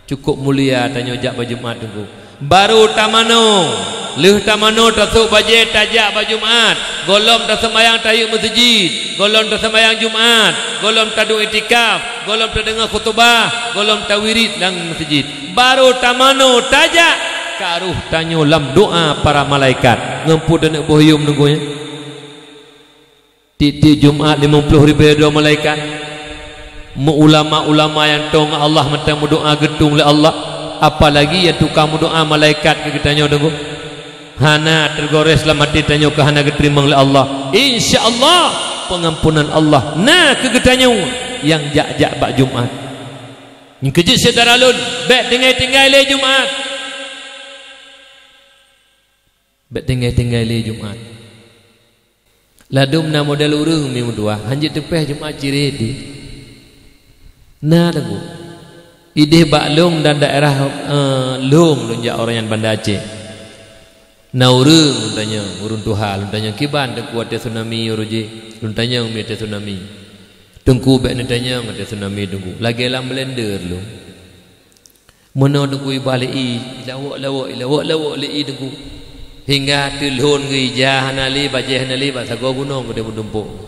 Cukôp mulia tanyoe jak bak Jumat, Teungku. Barô tamanoe, lheueh tamanoe tasôk bajèe tajak bak Jumat. Gohlom taseumayang tahiek meuseujid, gohlom taseumayang Jumat, gohlom taduek iktikaf, gohlom tadeungoe khutubah, gohlom tawirit lam meuseujid. Barô tamanoe tajak, ka roh tanyoe lam doa para malaikat. Ngon peue taneuk boh yum, Teungku, nyan? Tiep-tiep Jumat limong ploh ribèe droe malaikat. Meuulama-ulama nyang toe ngon Allah mantong meudoa geutueng lé Allah, apalagi nyang tukang meudoa malaikat keu geutanyoe, Teungku. Hana teugores lam até tanyoe keu hana geuteurimong lé Allah. Insya Allah, peungampunan Allah na keu geutanyoe nyang jak-jak bak Jumat. Nyan keuh jeuet syedara lôn, bèk tinggai-tinggai lé Jumat. Bèk tinggai-tinggai lé Jumat. Ladôm na model ureueng mi meutuah, hanjeuet teupèh Jumat cirét di. Na, Teungku. Idéh bak lôn dan daerah, eh, lôn, lôn jak uroe nyan Banda Aceh. Na ureueng lôn tanyong, ureueng tuha, lôn tanyong, "Kiban Teungku watèe tsunami uroe jih?" Lôn tanyong mi watèe tsunami. "Teungku bèk neutanyong watèe tsunami, Teungku. Lagèe lam blender lôn." Meunoe Teungku iba lé ié, ilawok-lawok, ilawok-lawok lé ié Teungku. Hingga teulhon geuija hana lé, bajèe hana lé, bak sagoe gunong keudéh meutumpôk.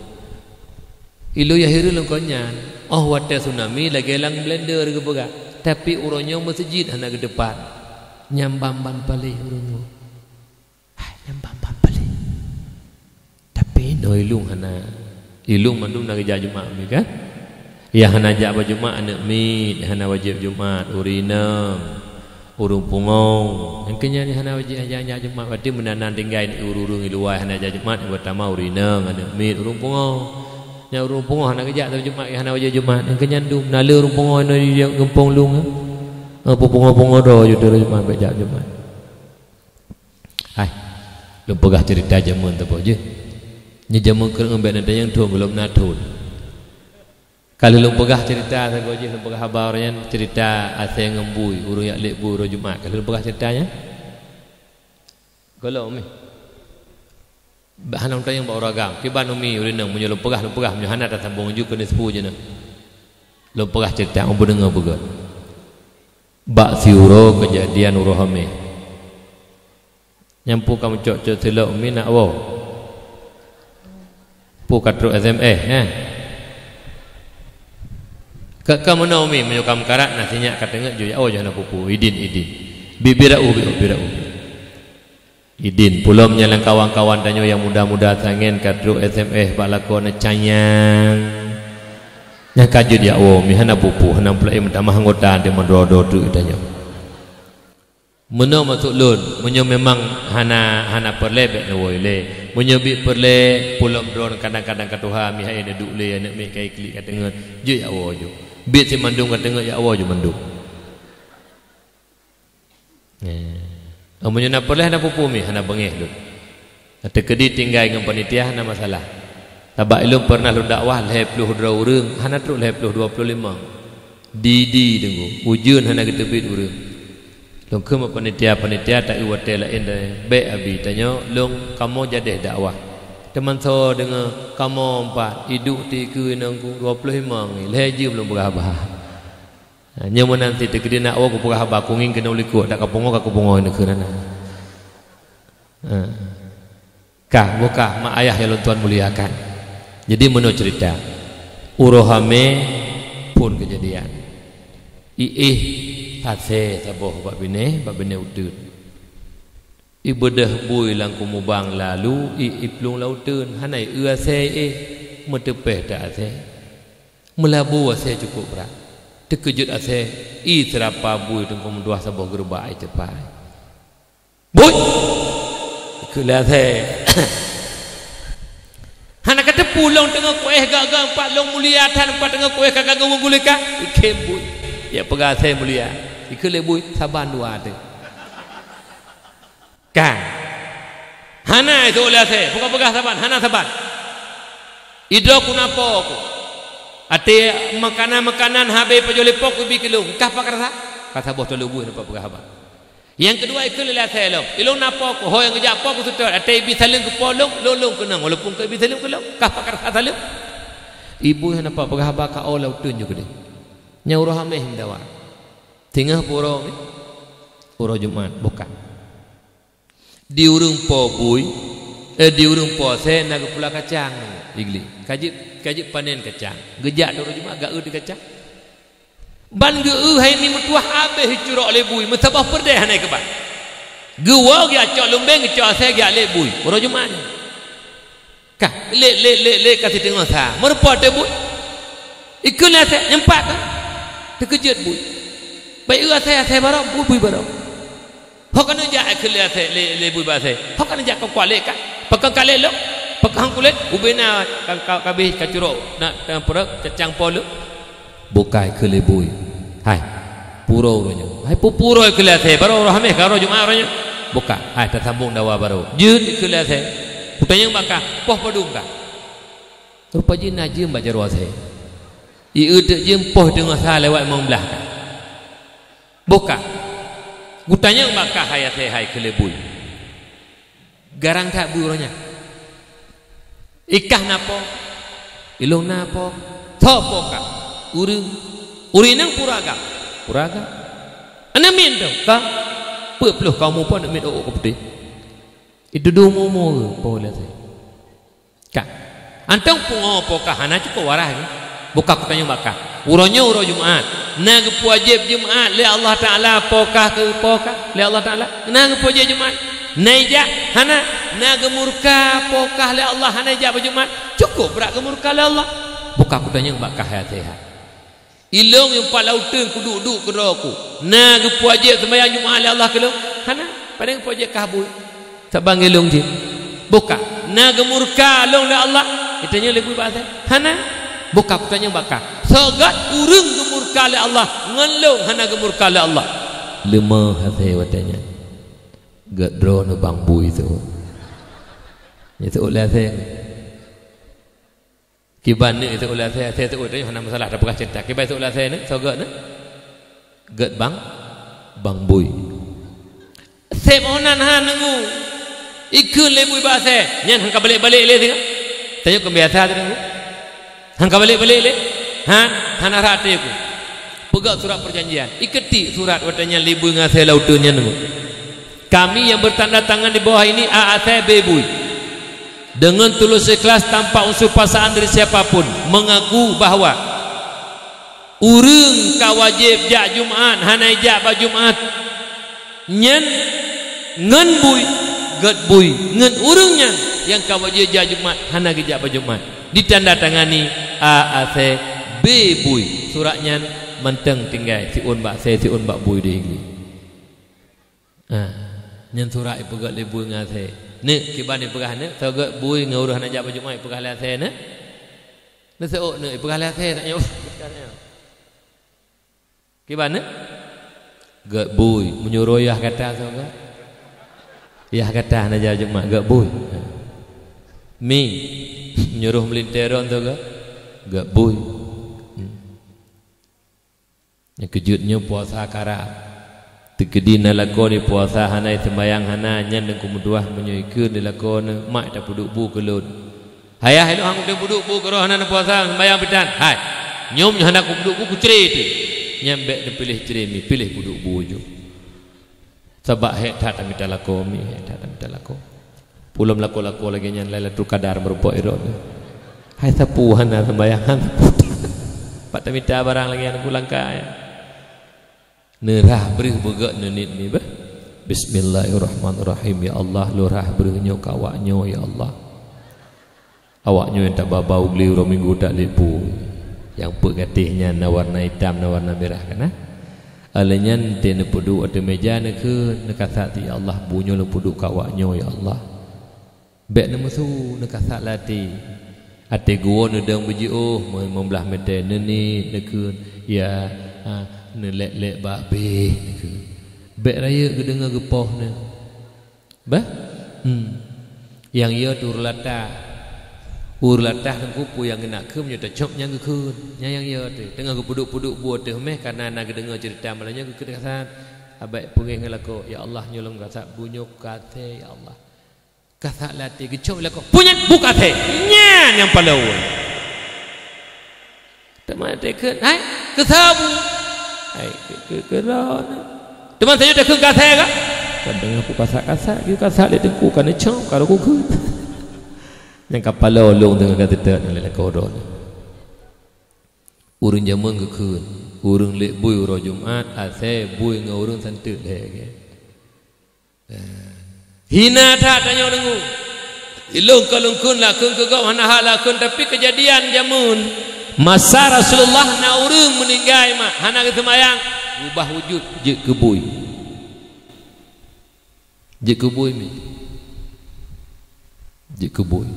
Ilôn nyang hireuen lôn kon nyan, óh watèe tsunami lagèe lam blender geupeugah, tapi uroe nyoe meuseujid hana geuteupat. Nyan ban-ban paléh ureueng nyoe. Hai, nyan ban-ban paléh. Tapi inoe ilôn hana. Ilôn mandum na geujak Jumat mi kan? Nyang hana jak bak Jumat aneuk miet, hana wajéb Jumat, ureueng inong, ureueng pungo. Nyang keu nyan hana wajéb jak, jak Jumat, berarti meunan tinggai ureueng-ureueng di luwa hana jak Jumat, nyang peurtama ureueng inong, aneuk miet, ureueng pungo. Nyang ureueng pungo hana geujak Jumat, hana wajéb Jumat. Nyang keu nyan dum na le ureueng pungo inoe di gampông lôn, eh? Apa pungo-pungo droe jeuet Jumat bèk jak Jumat. Hai, lôn peugah ceurita jameun saboh jih. Nyoe jameun keureung bèk neutanyong thôn, gohlom na thôn. Ka lheueh lôn peugah ceurita saboh jih, lôn peugah haba nyan, ceurita asèe ngon bui, ureueng jak lét bui uroe Jumat. Ka lheueh lôn peugah ceurita nyan? Gohlom mi. Bèk hana lôn tanyong bak ureueng agam. Kiban umi ureueng inong, meunyoe lôn peugah, lôn peugah, meunyoe hana tasambông ju keu neuseupu jih nyoe. Lôn peugah ceurita, ôn peudeungoe beugöt. Bak siuroe keujadian uroe Hamé. Nyan peue ka meucok-cok silop mi nak woe. Peue ka trok S M S, eh. Ka, ka meunoe umi, meunyoe ka meukarat, na sinyak ka teungeut, jeuet jak woe, jeuet hana peue-peue. Idin, idin. Bi, bi raoh, bi, bi raoh. Idin, pulom nyan lam kawan-kawan tanyoe nyang muda-muda sangen ka trok S M S bak lakoe neucanyang. Nyang ka jeuet jak woe, mi hana peue-peue, hana peulaén meutamah anggota, teuma droe-droe treuk tanyoe. Meunoe maksud lôn, meunyoe memang hana, hana peureulée, bék neuwoe lé. Meunyoe bit peureulée, pulom droe kadang-kadang ka tuha, mi hai neuduek lé, aneuk miet ka iklik ka teungeut, jeuet jak woe ju. Bit si mandum ka teungeut jak woe ju mandum. Eh. Oh, meunyoe na peureulée hana peue-peue mi, hana beungéh lôn. Teukeudi tinggai ngon panitia hana masalah. Sabab ilôn peureunah lôn dakwah lhée ploh droe ureuëng, hana trok lhée ploh, dua ploh limong. Di, di deungoe, ujeuen hana geuteubiet ureuëng. Lôn kheun bak panitia, panitia ta-eu watée laén deh, bék abi tanyoe lôn kamoe jadeh dakwah. Teuma soe deungoe kamoe empat, iduek ti keue nangku dua ploh limong, lhée jeuem lôn peugah haba. Ha, nyoe meunan sit teukeudi nak woe kupeugah haba, kungieng keunoe likot, dak kapungo ka kupungo neukheun hana. Ha. Kah, bukah, mak ayah nyang lôn tuan muliakan. Jadi meunoe ceurita. Uroe hamé phon keujadian. Iéh asée saboh bak binéh, bak binéh uteuen. Ibeudôh bui lam kumubang lalu, i, iplueng lam uteuen, hana ieu asée iéh, meuteupéh that asée. Meulabu asée cukôp brat. Teukeujot asée, i seurapa bui teungku meuduah saboh geureubak ai teupai. Bui! Ikheun lé asée. Hana kateupeue lôn teungoh kuéh gak-gak empat lôn mulia that empat teungoh kuéh ka geuwoe gulika. Ikheun bui. Ya peugah asée mulia. Ikheun lé bui saban dua teuh. Kan? Hana itu lé asée. Bukan peugah saban, hana saban. Idroe ku na po ku. Até makanan-makanan habéh pajoh lé po ku bi keu lôn. Kah pakarasa? Ka saboh teuh lôn buih nampak peugah haba. Nyang keudua ikheun lé asée lom. Ilôn na po ku, ho nyang geujak po ku seutôt. Até ibi saleuem keu po lôn, lôn lôn keunong walaupun ka ibi saleuem keu lôn. Kah pakarasa saleuem? Ibu hana nampak peugah haba ka o lam uteuen ju keudeh. Nyang uroe hamé meudawa. Singoh pue uroe mi? Uroe Jumat, bukan. Di ureuëng po bui, eh, di ureuëng po asée na geupula kacang, igli. Ka jeuet, ka jeuet panen kacang. Geujak di uroe Jumat, gak eu di kacang. Ban geu eu hai ni meutuah habéh curok lé bui, meusaboh peureudeh hana keubah. Geuwoe geujak cok lumbeng, geucok asée geujak lé bui. Uroe Jumat nyan. Kah, lé, lé, lé, lé, ka siteungoh sa. Meureumpok teuh bui. Ikheun lé asée, nyang pat ka. Teukeujot bui. Bai eu asée, asée barô, bui, bui barô. Ho ka neujak ikheun lé asée, lé, lé bui bak asée. Ho ka neujak keu kuat lé ka. Pakon ka lé lôn. Pakon kulét, ubena ka, ka, ka bih ka curok. Na, na pura, cacang po lôn. Bukai keu lé bui. Hai, pue uroe nyoe. Hai, pue-pue uroe keu lé asée. Barô uroe hamé ka uroe Jumat uroe nyoe. Bukai. Hai, tasambong dawa barô. Jeuet keu lé asée. Kutanyong bak kah, poh padum kah? Rupa jih na jeuem bak jaroe asée. Ieu teuk jeuem poh teungoh sa lewat limong blaih kah? Bukai. Kutanyong bak kah hai asée hai keu lé bui. Garang that bui uroe nyan. Ikah na po? Ilôn na po. Soe po kah? Ureuëng. Ureuëng nyan pura agam. Pura agam. Aneuk miet teuh ka. Peuet ploh ka umu po aneuk miet ôk-ôk ka putéh. Itu dua umu-umu po lé asée. Ka. Anton pungo po kah hana cukôp waras lé. Buka kutanyong bak kah. Uroe nyoe uroe Jumat. Na geupeuwajéb Jumat lé Allah Taala po kah keu po kah lé Allah Taala? Na geupeuwajéb Jumat. Na ijak? Hana. Na geumurka po kah lé Allah hana ijak bak Jumat? Cukôp brat geumurka lé Allah. Buka kutanyong bak kah hai asée hai. Ilôn nyang pat lam uteuen kuduek-duek keudroe ku. Na geupeuwajéb seumbahyang Jumat lé Allah keu lôn? Hana. Padahai geupeuwajéb kah bui. Saban ngon ilôn jih. Buka. Na geumurka lôn lé Allah? Itanyong lé bui bak asée. Hana. Buka kutanyong bak kah. Soe göt ureuëng geumurka lé Allah ngon lôn hana geumurka lé Allah? Leumah asée watée nyan. Göt droeneuh bang bui seuôt. Nyan seuôt lé asée. Kiban neuk seuôt lé asée, asée seuôt nyoe hana masalah, tapeugah ceurita. Kiban seuôt lé asée neuk, soe göt neuk? Göt bang, bang bui. Seb oh nan han neungu. Ikheun lé bui bak asée, nyan han ka balek-balek lé singoh. Tanyoe keubiasa teuh neungu. Han ka balek-balek lé. Han, hana rhah até ku. Peugah surat perjanjian. Ikeutik surat watée nyan lé bui ngon asée lam uteuen nyan neungu. Kami yang bertanda tangan di bawah ini A A C B Bui, dengan tulus ikhlas tanpa unsur paksaan dari siapa pun, mengaku bahwa Ureuëng ka wajéb jak Jumat hana ijak bak Jumat, nyan ngon bui, gét bui. Ngon ureuëng nyan nyang ka wajéb jak Jumat hana geujak bak Jumat, ditanda tangani A asèe, B bui. Surat nyan mantong tinggai, siôn bak asèe, siôn bak bui di Inggris. Ah, nyan surat ipeugét lé bui ngon asèe. Neuk, kiban ipeugah neuk, soe gét bui ngon ureuëng hana jak bak Jumat ipeugah lé asèe neuk. Neuseuôt neuk, ipeugah lé asèe, tanyoe. Kiban neuk? Gét bui, meunyoe roh yah gata soe gét? Yah gata hana jak Jumat, gét bui. Mi, meunyoe roh meulintèe droen soe gét? Gét bui. Hmm. Nyang keujeuet nyoe puasa karab. Teukeudi na lakoe di puasa hana, seumayang hana, nyan Teungku meutuah, meunyoe ikheun di lakoe neuh, mak tapeuduek bu keu lôn. Hai yah, ilôn han kutem peuduek bu keu droe hana neupuasa, seumayang pih tan. Hai, nyoe meunyoe hana kupeuduek bu, kucre teuh. Nyan bèk neupiléh cre mi, piléh peuduek bu ju. Sabab hék that tamita lakoe mi, hék that tamita lakoe. Peulom lakoe-lakoe lagèe nyan Lailatul Qadar meurumpok irot. Hai sapeue hana seumayang, han sapeue. Pat tamita barang lagèe nyan kulangka, ya. Neurhah breuh beugét neuniet mi beh. Bismillahirrahmanirrahim. Ya Allah, lôn rhah breuh nyoe keu awak nyoe, ya Allah. Awak nyoe nyang tababa u glé uroe Minggu tak lé peue. Nyang peuet gatéh nyan na warna itam, na warna mirah, kan, na? Óh lheueh nyan, teuh neupeuduek ateueh meuja neukheun, neukasat, "Ya Allah, bu nyoe lôn peuduek keu awak nyoe, ya Allah." Bèk neumeusu, neukasat lé até. Até geuwoe neudong beujiôh, meuhai limong blaih mètè, neuniet, neukheun, ya, ha, neulèk-lèk bak abéh, neukheun. Bèk rayeuk geudeungoe geupoh neuh. Bah? Hmm. Nyang yo teuh ureueng latah. Ureueng latah teungku peue nyang geunak kheun, meunyoe tacok nyang geukheun. Nyan nyang yo teuh. Teungoh geupeuduek-peuduek bu ateueh méh, kareuna na geudeungoe ceurita malam nyoe geukheun kasat. Abéh peungéh ngon lakoe, "Ya Allah, nyoe lôn kasat bu nyoe keu asèe, ya Allah." Kasat lé até, geucok lé lakoe, "Peue nyan, bu keu asèe." Nyan nyang paleng. Teuma takheun, "Hai, keu soe bu?" "Hai, keu, keu, keu droeneuh." "Teuma tanyoe takheun keu asèe kah?" "Ka deungoe peue kasat-kasat, geukasat lé teungku, ka neucok, ka lheueh kukheun." Nyang ka paloe lôn deungon ka teutet ngon lé lakoe droeneuh. Ureueng jameun geukheun, ureueng lét bui uroe Jumat, asèe bui ngon ureueng santeut lhèe gèt. Hina that tanyoe deungoe. Ilôn ka lôn kheun, lakheun keu gob hana hak lakheun, tapi keujadian jameun masa Rasulullah na ureueng meuninggai mak, hana geuseumayang, ubah wujud jeuet keu bui. Jeuet keu bui mi. Jeuet keu bui.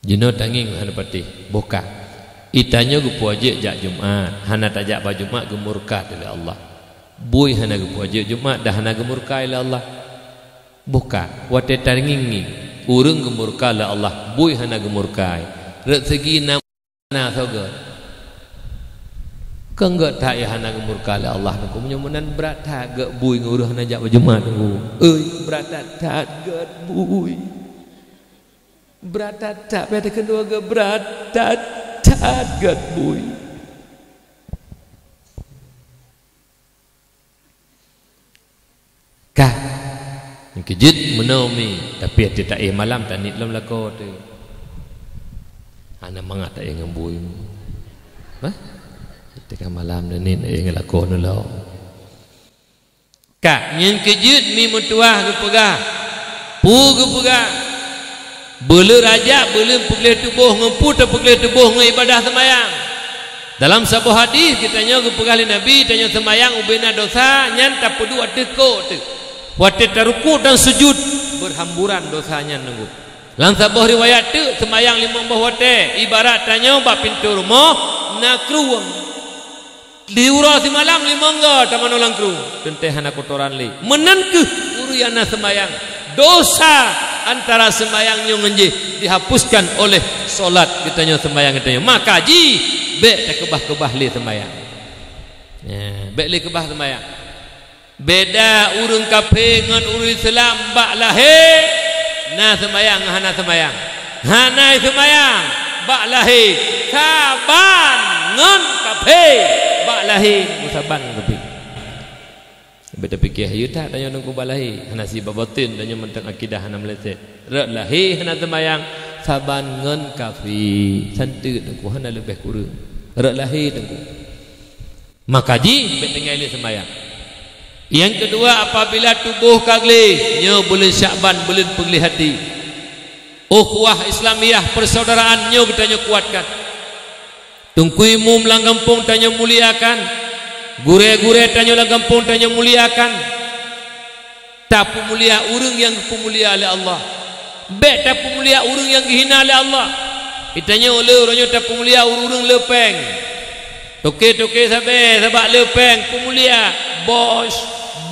Jinoe tangieng hana patéh, boh ka. Itanyoe geupeuwajéb jak Jumat, hana tajak bak Jumat geumurka teuh lé Allah. Bui hana geupeuwajéb Jumat dan hana geumurka lé Allah. Boh ka, watèe tangieng-ngieng, ureueng geumurka lé Allah, bui hana geumurka. Rot seugi na, na soe gét. Kon gét that nyang hana geumurka lé Allah, nyoe meunan brat that gét bui ngon ureueng hana jak bak Jumat nyoe. Oi, brat that-that gét bui. Brat that-that, bèk takheun dua gét, brat that-that gét bui. Ka. Nyang keujeuet meunoe mi, tapi até taéh malam taniet lom lakoe teuh. Hana mangat taéh ngon bui. Bah? Teuka malam taniet taéh ngon lakoe neuh lom. Ka, nyang keujeuet mi meutuah geupeugah. Peue geupeugah? Beu le rajak, beu le peugleh tuboh ngon peue tapeugleh tuboh ngon ibadah seumayang. Dalam saboh hadis geutanyoe geupeugah lé Nabi, tanyoe seumayang ubena dosa nyan tapeuduek ateueh kok teuh. Watèe taruku dan sujud, beuhamburan dosa nyan nunggu. Lam saboh riwayat teuk, seumayang limong boh watèe, ibarat tanyoe bak pintoe rumoh na krueng. Di uroe simalam limong goe tamanoe lam krueng, teuntèe hana kotoran lé. Meunan kheueh ureueng nyang na seumayang, dosa antara seumayang nyoe ngon jih dihapuskan oleh solat geutanyoe, seumayang geutanyoe. Maka jih bèk takeubah-keubah lé seumayang. Ya, bèk lé keubah seumayang. Beda ureueng kafé ngon ureueng Islam bak lahé, na seumayang ngon hana seumayang. Hana seumayang bak lahé, saban ngon kafé bak lahé, saban ngon kafé. Bèk tapiké hayeu that tanyoe nungku bak lahé, hana sibab baten tanyoe mantong akidah hana meuleset. Rot lahé hana seumayang, saban ngon kafé, santeut nungku hana leubeh kureueng. Rot lahé Teungku. Maka jih bèk tinggai lé seumbahyang. Nyang keudua, apabila tuboh ka gleh, nyoe buleuen Syakban, buleuen peugleh até. Ukhuwah Islamiyah, persaudaraan nyoe geutanyoe kuatkan. Teungku Imum lam gampông tanyoe muliakan. Gurèe-gurèe tanyoe lam gampông tanyoe muliakan. Tapeumulia ureuëng nyang geupeumulia lé Allah. Bèk tapeumulia ureuëng nyang geuhina lé Allah. Geutanyoe le uroe nyoe tapeumulia ureuëng-ureuëng le pèng. Toke-toke sabe sabak le pèng peumulia, "Bos,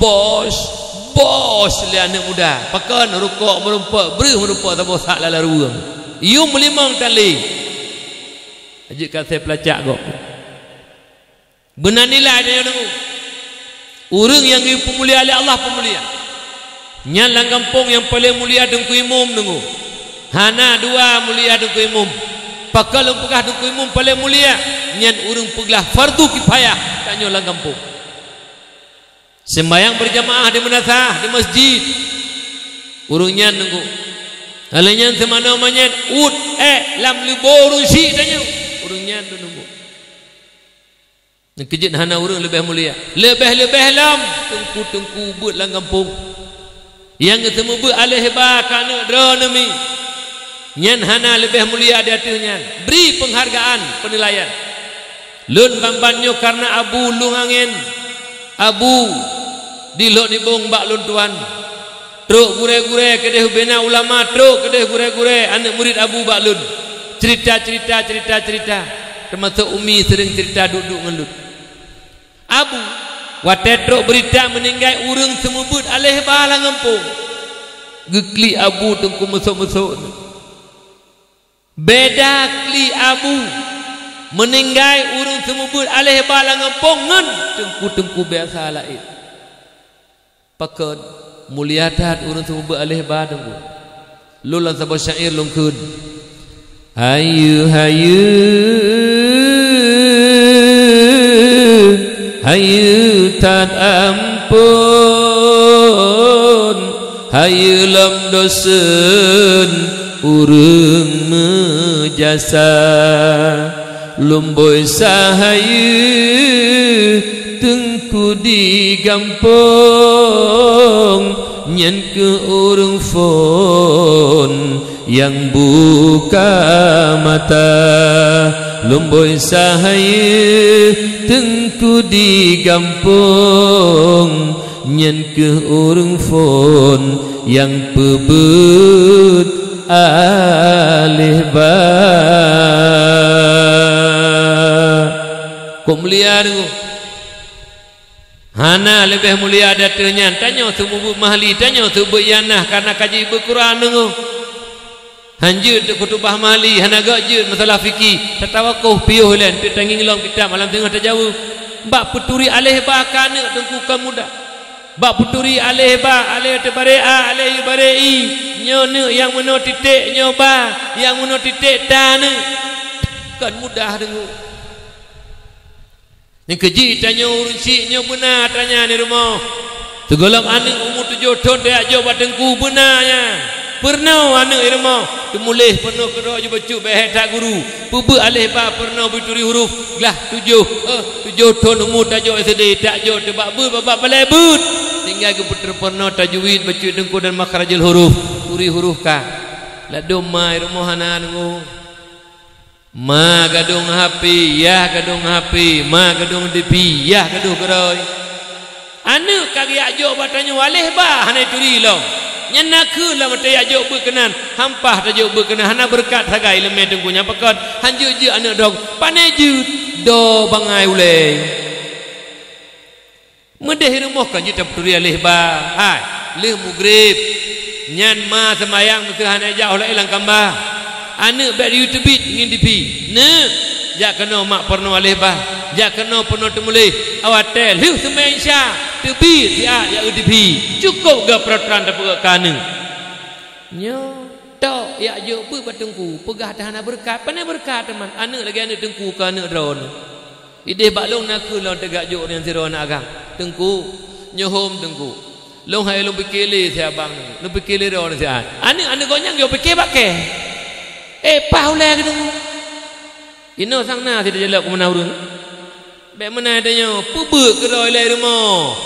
bos, bos," lé aneuëk muda. Pakon rukok meurumpok, breuh meurumpok saboh sak lala ruweueng. Yum meulimong tali. Jeuet ka asèe peulacak gob. Beuna nilai tanyoe deungoe. Ureuëng nyang geupeumulia lé Allah peumulia. Nyan lam gampông nyang paleng mulia Teungku Imum deungoe. Hana dua mulia Teungku Imum. Pakon lôn peugah Teungku Imum paleng mulia? Nyan ureuëng peuglah fardu kifayah tanyoe lam gampông. Seumbahyang beurjamaah di meunasah, di masjid. Ureuëng nyan deungoe. Hana nyan seumanoe manyét, uet, ék, lam leubo ureuëng syiek tanyoe. Ureuëng nyan deungoe. Nyang keujeuet hana ureuëng leubeh mulia. Leubeh-leubeh lom teungku-teungku beuet lam gampông. Nyang geuseumeubeuet aléh ba keu aneuëk droeneuh mi. Nyan hana leubeh mulia di ateueh nyan. Bri peunghargaan, peunilaian. Lôn ban-ban nyoe kareuna Abu Lueng Angén. Abu di Lhok Nibong bak lôn tuan. Trok gurèe-gurèe keudeh ubena ulama, trok keudeh gurèe-gurèe aneuëk murit Abu bak lôn. Cerita-cerita, cerita-cerita. Teumasok Umi seuring cerita duek-duek ngon lôn. Abu, watèe trok beurita meuninggai ureuëng seumeubeuet aléh ba lam gampông. Geuklik Abu teungku meusok-meusok. Beda klik Abu meuninggai ureuëng seumeubeuet aléh ba lam gampông ngon teungku-teungku biasa laén. Pakon mulia that ureuëng seumeubeuet aléh ba teungku. Lôn lam saboh syair lôn kheun. Hayeu, hayeu, hayeu that amphon, hayeu lom dosen ureuëng meujasa. Lumbôi sahayeu teungku di gampông, nyan keuh ureuëng phon nyang buka mata. Lumbôi sahayeu teungku di gampông, nyan keuh ureuëng phon nyang peubeuet aléh ba. Kok mulia deungoe. Hana leubeh mulia di ateueh nyan. Tanyoe seumeubeuet mahli, tanyoe seumeubeuet ianah kareuna ka jeuet beuet Quran deungoe. Han jeuet khutubah mahli, hana gèt jeuet masalah fikih. Tatawakuf piôh ilèe, teuk tangieng lom kitab malam singoh tajaweueb. Bak peuturi aléh ba keu aneuëk teungku kon mudah. Bak peuturi aléh ba, aléh teubaré a, aléh ibaré i. Nyoe neuk nyang meunoe titék, nyoe ba, nyang meunoe titék ta neuk. Kon mudah deungoe. Nyang keujih tanyoe ureuëng syiek nyoe beuna tanya di rumoh. Sigohlom aneuëk umu tujoh thon tajak jok bak teungku beuna nyan. Peurunoe aneuëk di rumoh, teumuléh peurunoe keudroe jibacut bèk hèk that guru. Peubeuet aléh ba peurunoe beuturi huruf glah tujoh, eh, tujoh thon umu tajok S D, tajok teubak beuet babah balèe beuet. Tinggai geupeuteupeurunoe tajwid, bacut teungku dan makhrajul huruf, turi huruf ka. Ladôm ma di rumoh hana deungoe. Ma gadôh ngon HP, yah gadôh ngon HP, ma gadôh ngon TV, yah gadôh keudroe. Aneuëk ka geujak jok bak tanyoe aléh ba hana jituri lom. Nyan na kheun lom watèe jak jok beuet keunan, hampah tajok beuet keunan, hana beureukat sagai ileumèe teungku nyan pakon, han jeuet-jeuet aneuëk droe, pané jeuet, do bangai ulèe. Meudeh i rumoh ka jeuet tapeuturi aléh ba. Hai, lheueh mugreb. Nyan ma seumayang meuseuh hana jak u laén lam kamba. Aneuëk bèk jiyue teubiet ngon TV. Neuk, jak keunoe mak peurunoe aléh ba. Jak keunoe peurunoe teumuléh. Awai watèe lheueh seumayang Isya, teubiet siat jak u TV. Cukôp geuh peuratoran tapeugöt keu aneuëk. Nyoe tok jak jok beuet bak teungku, peugah that hana beureukat, pané beureukat teuma. Aneuëk lagèe aneuëk teungku keu aneuëk droeneuh. Idéh bak lôn na kheun lôn teujak jok nyang sidroe aneuëk agam. Teungku, nyoe hom teungku. Lôn hai lôn pike lé si abang teungku. Lôn pike lé droeneuh si ai. Aneuëk, aneuëk gobnyan geupike bak kèe. Eh, paih ulèe keuh teungku. Inoe sang na sidroe jalok keu meunan ureuëng. Bék meunan tanyoe, peubeuet keudroe ilée rumoh.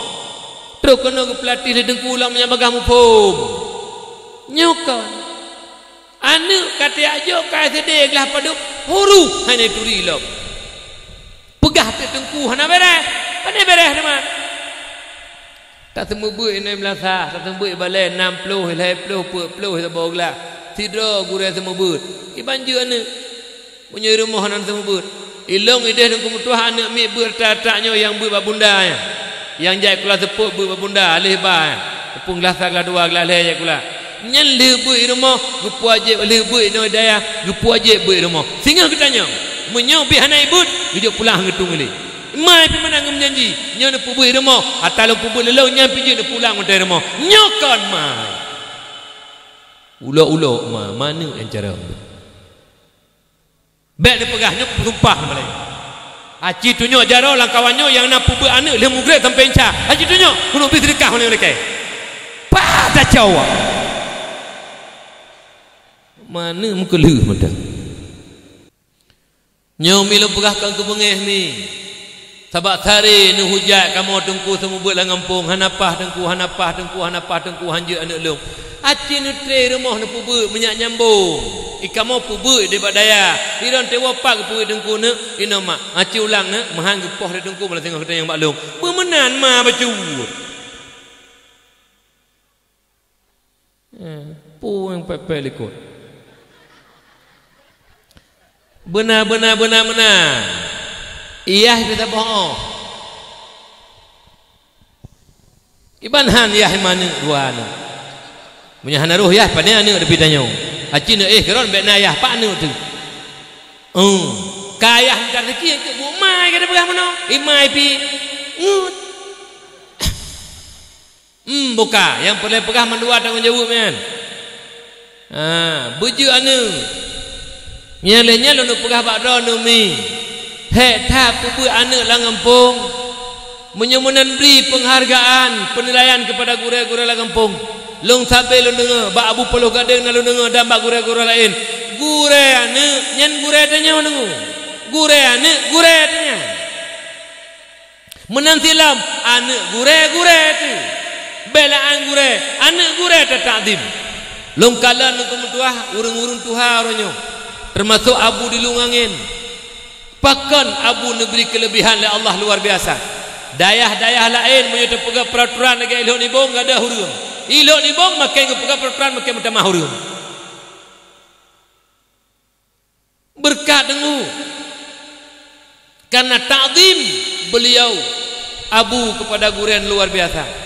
Trok keunoe geupeulatih lé teungku lom nyang bagah muphom. Nyoe kon. Aneuëk ka tajak jok ka S D glah padub, huruf hana turi lom. Peugah teuk teungku hana béreh, pane béreh teuma. Taseumeubeuet inoe meulasah, taseumeubeuet balée nam ploh, lhée ploh, peuet ploh saboh glah. Sidroe gurée seumeubeuet. Iban jeuet aneuëk. Meunyoe i rumoh hana seumeubeuet. Ilong ideh teungku meutuah aneuëk miet beuet rata-rata nyoe nyang beuet bak bunda nyan. Nyang jai kula seupôt beuet bak bunda, lhée ba nyan. Teupung glah sa, glah dua, glah lhée jai kula. Nyan lheueh beuet i rumoh, geupeuwajéb lheueh beuet inoe dayah, geupeuwajéb beuet i rumoh. Singoh geutanyoe, meunyoe bit hana ibeuet, geujok pulang geutong ilée. Mai pih meunan geumeujanji, nyoe neupeubeuet i rumoh, ata lôn peubeuet lé lôn nyan pih jeuet neupulang mantong i rumoh. Nyoe kon mai. Ulok-ulok ma, maneuk nyang cara. Bék neupeugaih nyoe peusumpah neumalée. Aci tunyok jaroe lam kawan nyoe nyang na peubeuet aneuëk lheueh mugreb sampoe insya. Aci tunyok keuneuk bri seudeukah ulée lakée. Pah tacok awak. Maneuk meukeuleuh mantong. Nyoe mi lôn peugah kon keu beungéh mi. Sabab sare neuhujat kamoe teungku seumeubeuet lam gampông, hana paih teungku, hana paih teungku, hana paih teungku, hanjeuet aneuëk lôn. Aci neutre rumoh neupeubeuet meunyak nyambong. I kamoe peubeuet daripada dayah. Sidroe teuwoe pat geupeubeuet teungku neuk, inoe mak. Aci ulang neuk, meuhan geupoh lé teungku malah singoh geutanyoe bak lôn. Beumeunan ma bacut. Eh, peue nyang pépé likot. Beuna, beuna, beuna, beuna. Iyah bisa bohong. Iban han yah maneuk dua aneuk. Meunyoe hana roh yah, pane aneuk leubeh tanyoe. Aci neuk éh keudroe bék na yah, pat aneuk teuh. Oh, ka yah mita rezeki, keu bu mai ka dipeugah meunoe. Imai pi. Ngut. Hmm, buka, nyang peureulée peugah mandua tanggong jaweueb nyan. Ha, beujeuet aneuk. Nyan lé nyan lôn peugah bak droeneuh mi. Hék that peubeuet aneuk lam gampông. Meunyoe meunan bri peunghargaan, peunilaian keupada gurée-gurée lam gampông. Lôn sabe lôn deungoe, bak Abu Paloh Gadeng na lôn deungoe dan bak gurée-gurée laén. Gurée aneuk, nyan gurée tanyoe deungoe. Gurée aneuk, gurée tanyoe. Meunan silom, aneuk gurée, gurée teuh. Bék la'an gurée, aneuk gurée tatakzim. Lôn kalon lôn keu meutuah ureuëng-ureuëng tuha uroe nyoe, teumasok Abu di Lueng Angén. Pakon Abu neubri keuleubehan lé Allah luar biasa. Dayah-dayah laén meunyoe teupeugah peuraturan lagée i Lhok Nibong gadôh ureuëng. I Lhok Nibong makén geupeugah peuraturan makén meutamah ureuëng. Beureukat deungoe. Karena takzim beliau Abu keupada gurée luar biasa.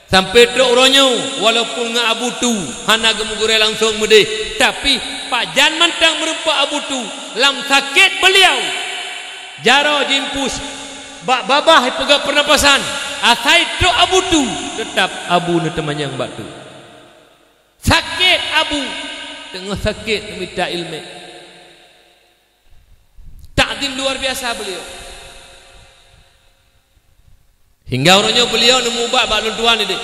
Sampoe trok uroe nyoe, walaupun ngon Abu Tu hana geumugurée langsong meudeh, tapi pajan mantong meurumpok Abu Tu lam sakét beliau. Jaroe jiimpus, bak babah ipeugah peurnapasan, asai trok Abu Tu, teutap Abu neuteumanyong bak Tu. Sakét Abu, teungoh sakét mita iéleumé. Takzim luar biasa beliau. Hingga uroe nyoe beliau neumubat bak lôn tuan ideh.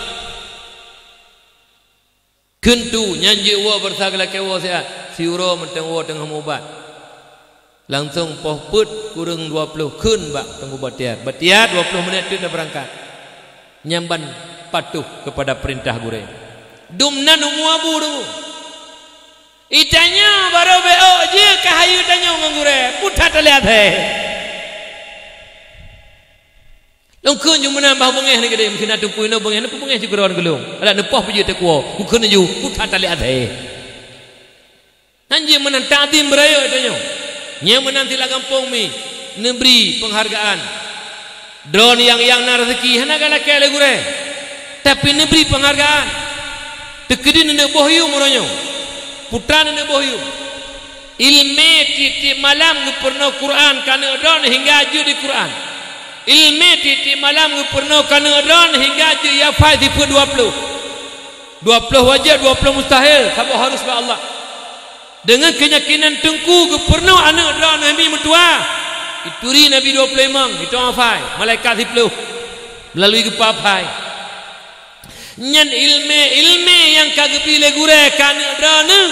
Kheun Tu nyan jeuet woe beureusa geulakée woe siat, siuroe mantong woe teungoh mubat. Langsong poh peuet kureueng dua ploh kheun bak Teungku Batiar. Batiar, dua ploh menit teuk tabeurangkat. Nyan ban patuh keupada peurintah gurée. Dum nan umu Abu tu. Itanyoe barô bék ôk jeuet ka hayeue tanyoe ngon gurée. Putra talé até. Lôn kheun ju meunan bah beungéh ni keudeh, meusinan teupeu inoe beungéh, neupeu beungéh sigoe droe neugulong. Adak neupoh peujeuet teukuwoe, kukheun ju, putra talé até. Hanjeuet meunan takzim beurayeuk tanyoe. Nyang meunan sila gampông mi neubri peunghargaan. Droeneuh nyang, nyang na raseuki hana galakée lé gurée, tapi neubri peunghargaan. Teukeudi neuneuk boh yuem uroe nyoe. Putra neuneuk boh yuem. Iéleumé tieb-tieb malam geupeurunoe Quran keuneuk droeneuh hingga jeuet di Quran. Iéleumé tieb-tieb malam geupeurunoe keuneuk droeneuh hingga jeuet yafai sifeuet dua ploh. Dua ploh wajéb, dua ploh mustahil, saboh harus bak Allah. Deungon keuyakinan teungku geupeurunoe aneuk droeneuh mi meutuwah. Ituri Nabi dua ploh imong, itong hafai, malaikat siploh meulalu geupeue hafai. Nyan ileumèe-ileumèe nyang ka geubri lé gurèe keu aneuk droeneuh.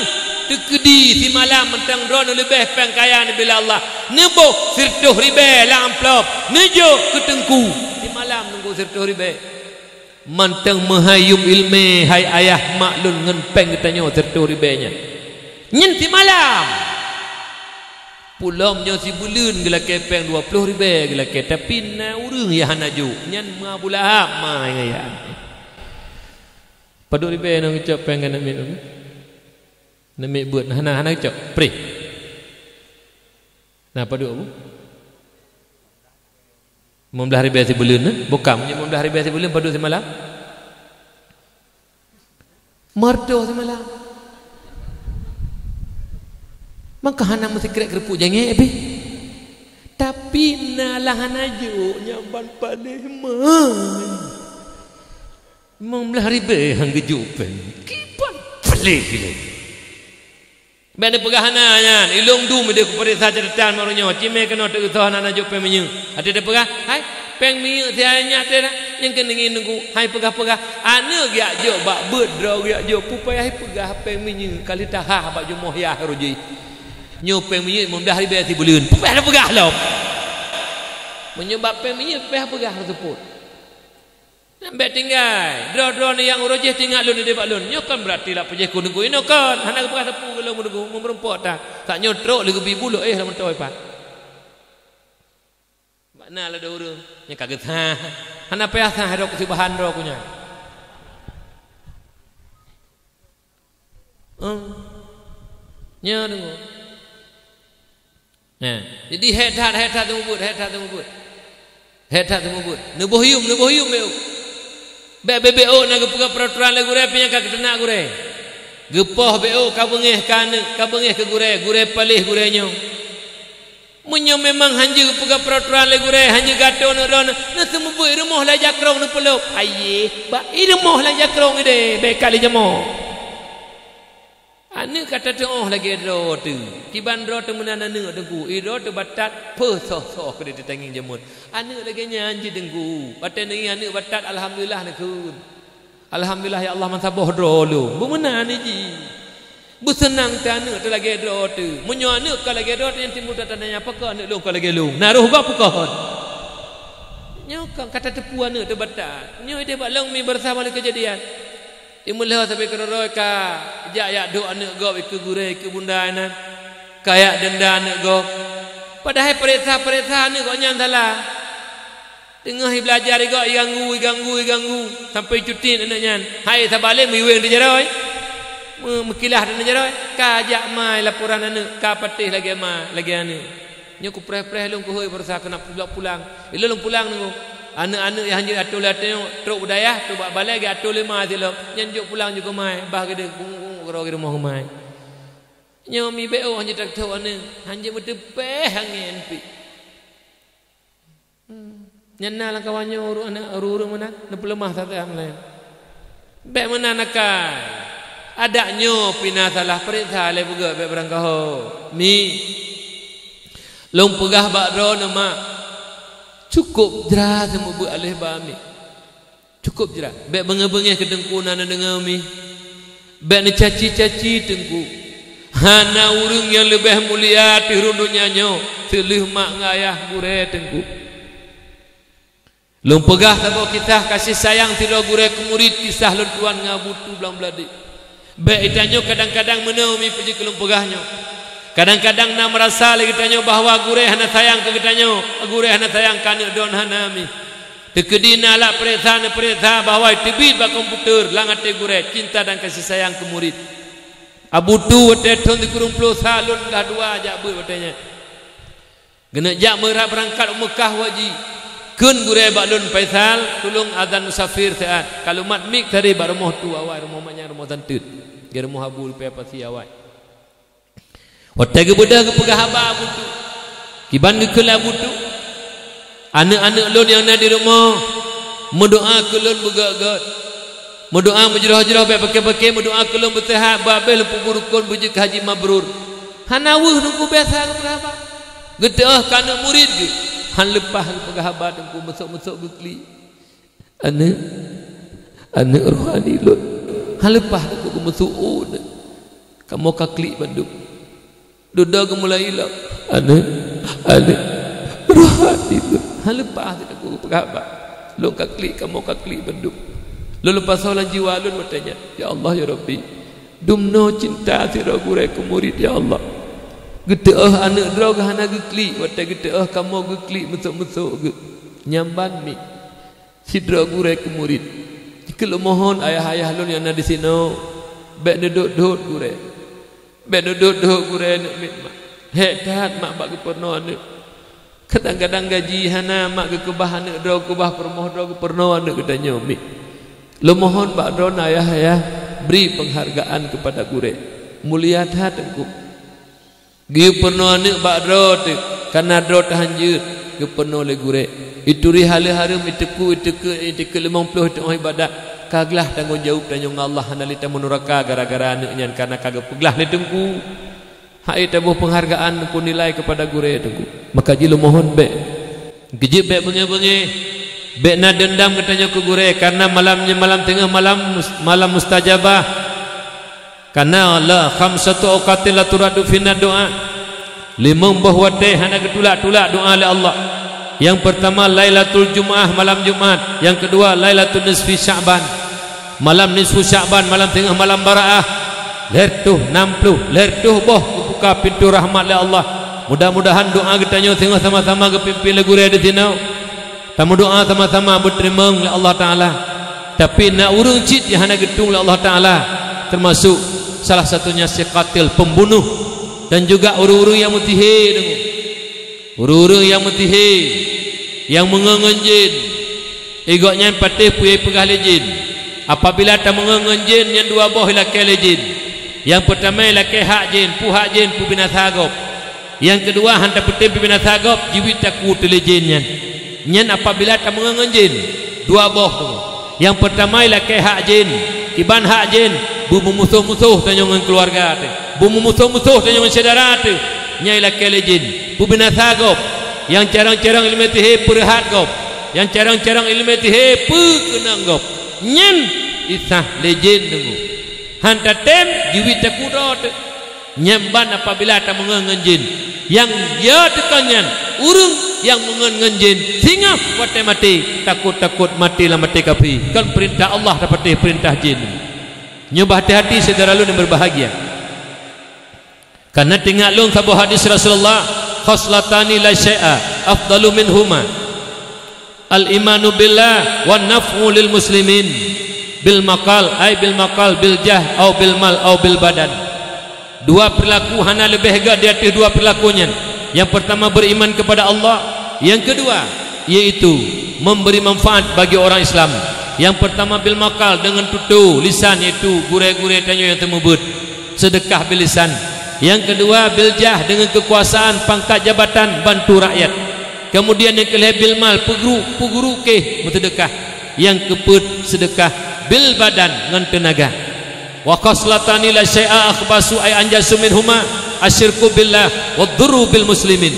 Teukeudi simalam mantong droeneuh leubeh péng kaya neubri lé Allah. Neuboh sireutôh ribèe lam amplop, neujok keu teungku. Simalam teungku sireutôh ribèe. Mantong meuhai yuem ileumèe, hai ayah mak lôn, ngon péng geutanyoe sireutôh ribèe nyan. Nyan simalam. Pulom nyoe sibuleuen geulakèe péng dua ploh ribèe geulakèe, tapi na ureueng nyang hana jok. Nyan ma Abu Lahab ma ngon ayah. Padub ribèe nyoe geucok péng keu aneuk miet? Aneuk miet beuet hana, hana geucok. Preh. Na padub, Abu? Limong blaih ribèe sibuleuen, eh? Bukam, limong blaih ribèe sibuleuen padub simalam? Meureutoh simalam. Maka hana meusikrek keureupuk jangèk pih. Tapi na lah hana jok, nyan ban paléh man. Limong blaih ribèe han geujok péng. Kiban paléh lé. Bèk neupeugah hana nyan, ilôn dum idéh kupareksa catetan baroe nyoe, cimé keunoe teukeusah hana jok péng minyeuk. Até teupeugah, "Hai, péng minyeuk siat nyan até na, nyang keuneuk ngieng teungku, hai peugah-peugah." Aneuk geujak jok bak beuet droe geujak jok, peue payah ipeugah péng minyeuk, ka lheueh tahah bak jumoh yah roh jih. Nyoe péng minyeuk limong blaih ribèe sibuleuen, peue payah teupeugah lom. Meunyoe bak péng minyeuk, peue payah peugah teuseupôt. Nyan bèk tinggai. Droe-droe nyang uroe jih teuingat lôn idéh bak lôn. Nyoe kon beurati lap peujeuet keu teungku inoe kon. Hana geupeugah teupeu lôn meudeugoe, meureumpok that. Saat nyoe trok lé geubi buleuk éh lam meutoe pat. Makna lé dua ureueng nyang ka geusah. Hana payah sah droe keu sibahan droe keu nyan. Em. Nyoe deungoe. Nah, jadi hék that, hék that teumeubeuet, hék that teumeubeuet. Hék that teumeubeuet. Neuboh yuem, neuboh yuem bèk ôk. Bèk bèk ôk na geupeugah peuraturan lé gurèe pih nyang ka geuteunak gurèe. Geupoh bèk ôk ka beungéh keu aneuk, ka beungéh keu gurèe, gurèe paléh gurèe nyoe. Meunyoe memang hanjeuet geupeugah peuraturan lé gurèe, hanjeuet geuatoe aneuk droeneuh, neuseumeubeuet i rumoh lam jakrong neupeulop. Aiyéh, bak i rumoh lam jakrong idéh, bèk ka lé jamoe. Aneuk ka tateu'oh lagèe droe teuh. Kiban droe teuh meunan aneuk teungku, i droe teuh batat, peue soh-soh keudéh teutangieng jameun. Aneuk lagèe nyan cit teungku. Watèe neungieng aneuk batat, alhamdulillah neukheun. Alhamdulillah ya Allah, meusaboh droe lôn. Beumeunan jih. Beuseunang teuh aneuk teuh lagèe droe teuh. Meunyoe aneuk ka lagèe droe teuh, nyang timbul teuh tanya, "Pakon aneuk lôn ka lagèe lôn? Na roh gob pakon?" Nyoe ka, ka tateupeue aneuk teuh batat. Nyoe idéh bak lôn mi baroesa lé keujadian. Imeulhô sabe keudroe-droe ka jak yak dok aneuk gob ikeue gurèe, ikeue bunda nyan. Ka yak deunda aneuk gob. Padahai pareksa-pareksa aneuk gobnyan salah. Teungoh ibeulajar igob iganggu, iganggu, iganggu, sampoe icutit aneuk nyan. Hai sabalé meuiweng di jaroe. Meu-, meukilah di jaroe. Ka jak ma laporan aneuk, ka patéh lagèe ma, lagèe aneuk. Nyoe kupreh-preh lôn keuhôi baroesa keuneuk pulang-pulang. Ilôn lôn pulang nunggu. Aneuk-aneuk nyang hanjeuet atoe lé até nyoe trok u dayah, trok bak balèe geuatoe lé ma silop. Nyan jok pulang jok keu ma, bah geudeh bungok-bungok keudroe di rumoh keu ma. Nyoe mi bèk ôk hanjeuet takeuthoe aneuk, hanjeuet meuteupèh angén pih. Hmm. Nyan na lam kawan nyoe ureueng aneuk, ureueng-ureueng meunan, neupeuleumah sapeue nyang laén. Bèk meunan akai. Adak nyoe pih na salah, pareksa lé beugèt, bèk beurangkaho. Mi. Lôn peugah bak droeneuh mak. Cukôp jra seumeubeuet aléh ba mi. Cukôp jra. Bèk beungèh-beungèh keu teungku na neudeungö mi. Bèk neucaci-caci teungku. Hana ureueng nyang leubeh mulia ateueh rhueng donya nyoe seuleuh mak ngon ayah gurèe teungku. Lôn peugah saboh kisah kasih sayang sidroe gurèe keu murit, kisah lôn tuan ngon Abu Tu Blang Beuladeh. Bèk geutanyoe kadang-kadang meunoe mi peue jeuet keu lôn peugah nyoe. Kadang-kadang na meurasa lé geutanyoe bahwa gurèe hana sayang keu geutanyoe, gurèe hana sayang keu aneuk droeneuh, hana mi. Teukeudi na alat pareksa neupareksa bahwa teubiet bak komputer lam até gurèe cinta dan kasih sayang keu murit. Abu Tu watèe thôn sikureueng ploh sa lôn gah dua jak beuet watèe nyan. Geuneuk jak meurah beurangkat u Meukah wajéb. Kheun gurèe bak lôn, "Faisal, tulông azan musafir siat." Ka lôn mat mik tadi bak rumoh tu awai, rumoh mak nyan rumoh santeuet. Di rumoh Abu Rupaya Pasi awai. Watèe geubeudôh geupeugah haba Abu Tu. Kiban geukheun lé Abu Tu. Aneuk-aneuk lôn nyang na di rumoh, meudoa keu lôn beugèt-gèt. Meudoa meujroh-jroh bèk paké-paké, meudoa keu lôn beuseuhat, bah abéh lôn peubuet rukon beujeuet keu haji mabrur. Hana weueh teungku biasa geupeugah haba. Geuteu'oh keu aneuk murit geuh, han leupah geupeugah haba teungku meusok-meusok geuklik. Aneuk, Aneuëk rohani lôn, hana leupah teungku geumeusu'ôt. Kamoe ka klik bandum. Dudoe geumulai ilok. Aneuëk, aneuëk rohani lôn, hana leupah teungku geupeugah haba. Lôn ka klik, kamoe ka klik bandum. Lôn leupah soe lam jiwa lôn watée nyan. Ya Allah, ya Rabbi, dumnoe cinta sidroe gurée keu murit, ya Allah. Geuteuôh aneuëk droe geuh hana geuklik, watée geuteuôh kamoe geuklik meusok-meusok geuh. Nyan ban miet. Sidroe gurée keu murit. Jikheun lôn mohon ayah-ayah lôn nyang na disinoe, bék neudot-dot gurée. Bék neudot-dot gurée aneuëk miet mak. Hék that mak bak geupeurunoe aneuëk. Kadang-kadang gaji hana mak geukeubah aneuëk droe, keubah peurumoh droe geupeurunoe aneuëk geutanyoe miet. Lôn mohon bak droeneueh ayah-ayah, bri peunghargaan keupada gurée. Mulia that teungku. Geupeurunoe aneuëk bak droe teuk, kareuna droe tahan jeuet, geupeurunoe lé gurée. Ituri haleue hareuem, iteuku, iteukeue, iteukeue limong ploh, iteuôh ibadat. Ka glah tanggong jaweueb tanyoe ngon Allah, hana lé tameuneuraka gara-gara aneuëk nyan, kareuna ka geupeuglah lé teungku. Hai taboh peunghargaan teungku, nilai keupada gurée teungku. Maka jih lôn mohon bék. Geujeuet bék beungéh-beungéh. Bék na deundam geutanyoe keu gurée, kareuna malam nyoe malam teungoh malam mus-, malam mustajabah. Kareuna la khamsatu awqatin la turaddu fihinna du'a. Limong boh watée hana geutulak-tulak doá lé Allah. Nyang peurtama Lailatul Jumaah, malam Jumat. Nyang keudua Lailatul Nisfi Sya'ban, malam Nisfu Sya'ban, malam teungoh malam Baraah. Lhée reutôh nam ploh, lhée reutôh boh geubuka pintoe rahmat lé Allah. Mudah-mudahan doá geutanyoe teungoh sama-sama geupimpén lé gurée disinoe. Tameudoá sama-sama beuteurimong lé Allah Taala. Tapi na ureuëng cit nyang hana geutueng lé Allah Taala, teumasok salah satunya si qatil, pembunuh, dan juga ureuëng-ureuëng nyang meutihé deungon. Ureuëng-ureuëng nyang meutihé, nyang meungon ngon jén. Igok nyan patéh peue nyang peugah lé jén. Apabila tameungon ngon jén, nyan dua boh ilakée lé jén. Nyang peurtama ilakée hak jén, peue hak jén, peubinasa gob. Nyang keudua, han tapeutem peubinasa gob, jibiet takue teuh lé jén nyan. Nyan apabila tameungon ngon jén, dua boh teungku. Nyang peurtama ilakée hak jén, kiban hak jén, beumeumusoh-musoh tanyoe ngon keuluwarga teuh. Beumeumusoh-musoh tanyoe ngon syedara teuh, nyan ilakée lé jén. Peubinasa gob, nyang carông-carông iéleumé tihé peureuhat gob, nyang carông-carông iéleumé tihé peukeunong gob. Nyan isah lé jén teungku. Han tatem, jibiet takue droe teuh. Nyan ban apabila tameungon ngon jén. Nyang ya teuka nyan, ureuëng nyang meungon ngon jén, singoh watée maté, takot-takot maté lam até kafé. Kon peurintah Allah tapatéh peurintah jén. Nyoe beuhati-hati syedara lôn nyang berbahagia. Kareuna teuingat lôn saboh hadis Rasulullah, "Khoslatani la syai'a afdalu minhuma." Al-imanu billah wan naf'u lil muslimin bil maqal, ai bil maqal, bil jah, au bil mal, au bil badan. Dua peurlaku hana leubeh gét di ateueh dua peurlaku nyan. Nyang peurtama beriman keupada Allah, nyang keudua yaitu memberi manfaat bagi orang Islam. Nyang peurtama bil maqal, deungon tutoe lisan, yaitu gurée-gurée tanyoe nyang teumeubeuet. Seudeukah bil lisan. Nyang keudua bil jah, deungon keukuasaan, pangkat, jabatan, bantu rakyat. Keumudian nyang keulhée bil mal, peuguru, peuguru kéh meuseudeukah. Nyang keupeuet seudeukah bil badan ngon teunaga. Wa khoslatani la syai'a akhbasu ai anjasu minhuma asyirku billah wa dhurru bil muslimin.